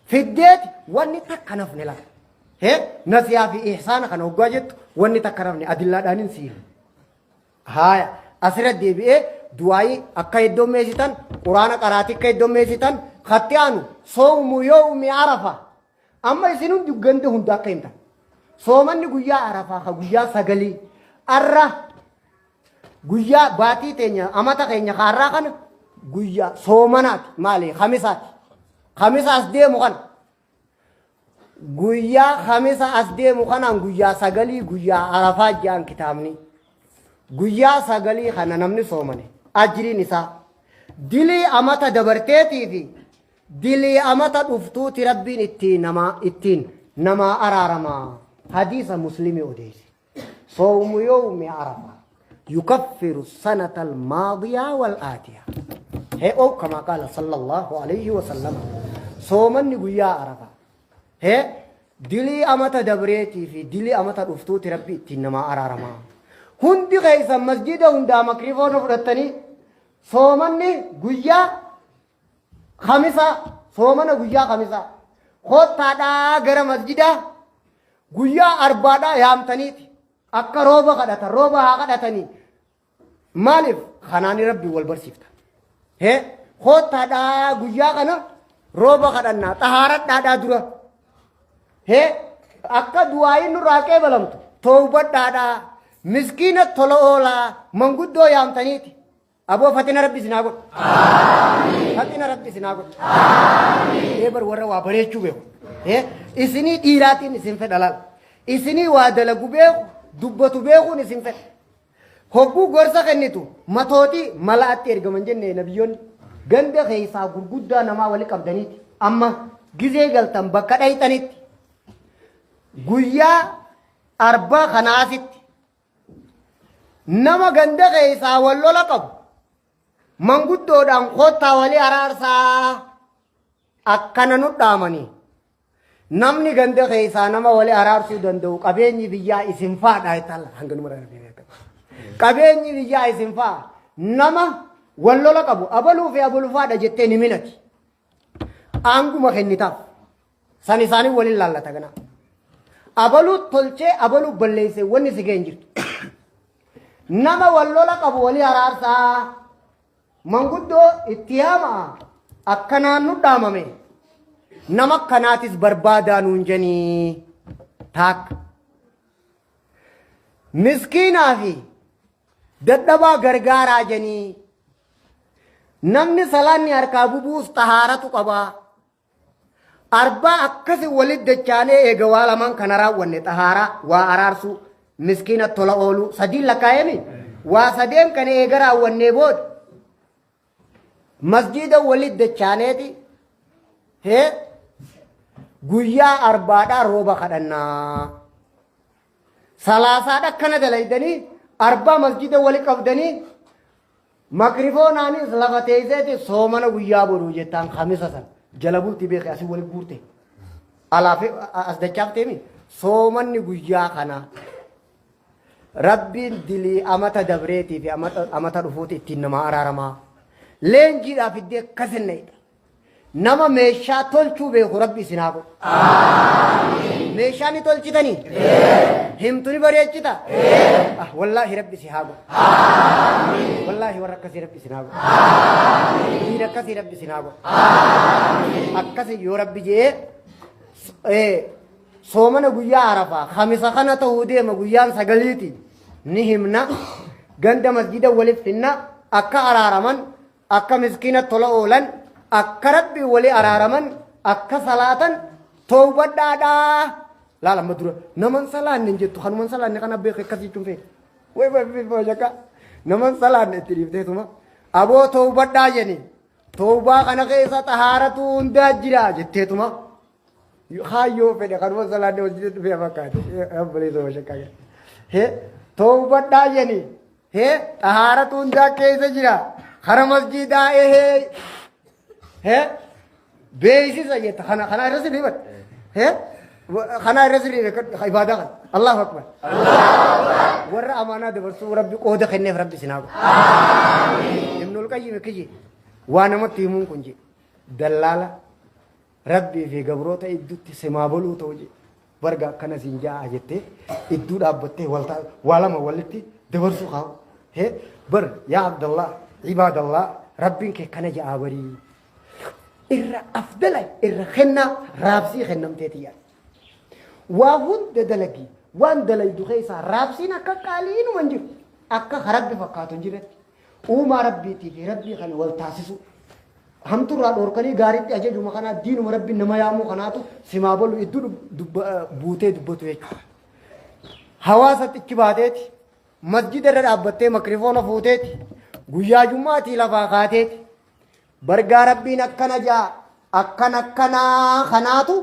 Fiddeeti wanni takka nafne lafa. Hee nasihaa fi ihsaana kana hoggaa jettu wanni takka nafne adillaadhaanin siima. Haaya asirra deebi'ee du'aayii akka heddummeessitan quraana qaraatii akka heddummeessitan katti aanu soomu yoomi arafa. Amma isin hundi ganda hunda akka himtan. Soomanni guyyaa arafaa ka guyyaa sagalii arra guyyaa baatii teenya amata keenya kaarraa kana guyyaa soomanaati maali kamisaati. Kamisa as deemu kana guyyaa kamisa as deemu kanaan guyyaa sagalii guyyaa arafaa jedhan kitaabni. Guyyaa sagalii kana namni soomane ajriin isaa dilii amata dabarteetii fi dilii amata dhuftuuti Rabbiin ittiin namaa ittiin namaa araarama. Hadiisa Muslimii odeesse. Soomu yawmi arafa yukaffiru sanata almaadiyaa wal aatiya. Hee oo kamaa qaala sallallahu alayhi wa sallam. Soomanni guyyaa arafa. Hee dilii amata dabreetii fi dilii amata dhuftuuti Rabbi ittiin namaa araarama. Hundi keessan masjida hundaa makrifoona fudhattanii soomanni guyyaa Kamisaa, soomana guyyaa kamisaa. Koottaadhaa gara masjidaa guyyaa arbaadhaa yaamtaniiti. Akka rooba kadhatan, rooba haa kadhatanii. Maaliif? Kanaan Rabbi wal barsiifta. Hee, koottaadhaa guyyaa kana rooba kadhannaa, xahaaradhaadhaa dura. Hee, akka du'aayin nurraa qeebalamtu, toowbadhaadhaa, miskiina tola oolaa, manguddoo yaamtaniiti. Aboo fatina rabbi isin haa godhu. Fatina rabbi isin haa godhu. Ee bar warra waa bareechuu beeku. Ee isinii dhiiraatiin isin fedha laal. Isinii waa dalagu beeku dubbatu beekuun isin fedha. Hogguu gorsa kennitu matootii mala'atti ergaman jenne nabiyyoonni. Ganda keessaa gurguddaa namaa wali qabdaniiti. Amma gizee galtan bakka dhayxanitti. Guyyaa arbaa kanaa asitti Nama ganda keessaa wal lola qabu manguddoodhaan koottaa walii araarsaa akkana nu dhaamanii. Namni ganda keessaa nama walii araarsuu danda'u qabeenyi biyyaa isin faadha jettalla hanga numa Qabeenyi biyyaa isin faa nama wal lola qabu abaluu fi abalu faadha jettee ni minati. Aanguma kennitaaf. San isaanii waliin laallata ganaa. Abaluu tolchee abaluu balleessee wanni si ga'e hin jirtu. Nama wal lola qabu walii araarsaa. Manguddoo itti yaama'a akkanaan nu dhaamame. Nama akkanaatis barbaadaa nuun janii taakka. Miskiinaa fi dadhabaa gargaaraa janii. Namni salaanni harkaa bubuus xahaaratu qabaa. Arbaa akkasi walit dachaanee eega waa lamaan kana raawwanne xahaaraa waa araarsuu miskiina tola ooluu sadiin lakkaa'eemi waa sadeen kana eega raawwannee booda masjiida walit dachaaneeti hee guyyaa arbaadhaa rooba kadhannaa. Salaasaadha akkana dalaydanii arbaa masjida wali qabdanii makrifoonaanis lafa teesseeti soomana guyyaa boruu jettaan kamisa san jala bulti beeke asii wali guurte alaa fi as dachaafteemi soomanni guyyaa kanaa rabbiin dilii amata dabreetii fi amata dhufuuti ittiin namaa araaramaa leenjiidhaaf iddee akkas hin na'idha. Nama meeshaa tolchuu beeku Rabbi isin haa godhu. Meeshaa ni tolchitanii? Himtu ni bareechita? Ah, wallaahi Rabbi si haa godhu. Wallaahi warra akkasii Rabbi isin haa godhu. Dhiira akkasii Rabbi isin haa godhu. Akkasii yoo Rabbi je'ee soomana guyyaa Arafaa kamisa kana ta'uu deema guyyaan sagaliiti ni himna ganda masjida waliif finna akka araaraman akka miskiina tola oolan, akka Rabbiin wali araaraman, akka salaatan towbadhaadhaa. Laal amma dura naman salaanne hin jettu kanuman salaanne kana beeku akkas jechuun feete. Way way way way shakka naman salaanne itti dhiifteetuma aboo towbadhaa jedhi towbaa kana keessa xahaaratu hundaa jira jetteetuma kaayyoo fedhe kanuma salaanne masjida dhufee fakkaate obboleessa shakka. Hee towbadhaa jedhi Hee xahaaratu hundaa keessa jira. Kara masjidaa ehee. Hee beeksisa jetta kana kana irra sirrii bar. Hee kana irra sirrii ibaadaa kana. Allahu akbar. Warra amaanaa dabarsuu rabbi qooda kenneef rabbi isin haa godhu. Ibnul Qayyim kiyye waa namatti himuun kun jedhe dallaala Rabbii fi gabroota idduutti simaa boluu ta'u jedhe. Barga akkana siin ja'a jettee idduu dhaabbattee walta waa lama walitti dabarsuu kaa'u. Hee bar yaa Abdallah ibaadallah rabbiin kee kana ja'a barii. Irra afdala irra kennaa raabsii kennamteeti yaa. Waa hunda dalagi waan dalaydu keessaa raabsiin akka qaalii inuma hin jiru. Akka rabbi fakkaatu hin jirretti. Uumaa rabbiitii fi rabbii kana wal taasisuu. Hamturraa dhoorkanii gaariitti ajajuma kanaa diinuma rabbiin nama yaamuu kanaatu simaa bolu iddoo buutee dubbatu jechuudha. Hawaasatti ichi baateeti masjida irra dhaabbattee makrifoona fuuteeti guyyaa jummaatii lafaa kaateeti bargaa rabbiin akkana jaa akkan akkanaa kanaatu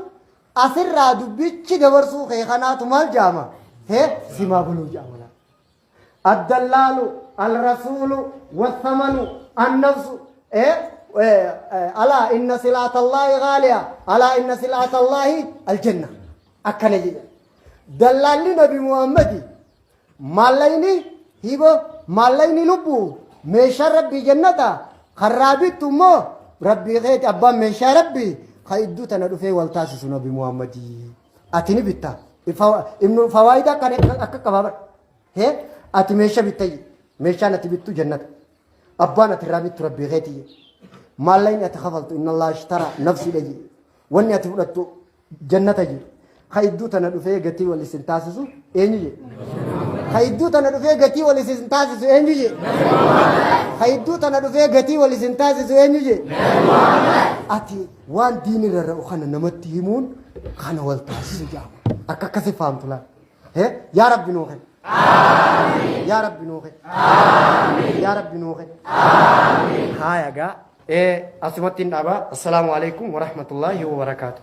asirraa dubbichi dabarsuu kee kanaatu maal jaama hee simaa boluu jaama. Addallaalu, alrasuulu, wassamanu, annafsu, alaa inna silaatallaahi gaaliya, alaa inna silaatallaahi aljanna. Akkana jedha. Dallaalli Nabi Muhammadi maallayni hibo maallayni lubbuu meeshaan rabbii jannata karraa bittu immoo rabbii keeti abbaan meeshaa rabbii ka idduu tana dhufee wal taasisu Nabi Muhammadi. Ati ni bitta. Ibnu fawaayida kan akka qabaa bara. Hee ati meesha bittayyi. Meeshaan ati bittu jannata. Abbaan ati irraa bittu rabbii keetiyye. Maallaqni ati kafaltu inna Allah ishtara nafsiidha jedhe. Wanni ati fudhattu jannata jedhe. Ka idduu tana dhufee gatii wal isin taasisu eenyu jedhe. Ka idduu tana dhufee gatii wal isin taasisu eenyu jedhe. Ka idduu tana dhufee gatii wal isin taasisu eenyu jedhe. Ati waan diin irra ra'u kana namatti himuun kana wal taasisu jedhama. Akka akkasi fahamtu laal. Hee yaa Rabbi nuu kenni. Yaa Rabbi nuu kenni. Yaa Rabbi nuu kenni. Haaya gaa. Asumatti hin dhaabaa. Assalaamu alaikum wa rahmatullaahi wa barakaatuh.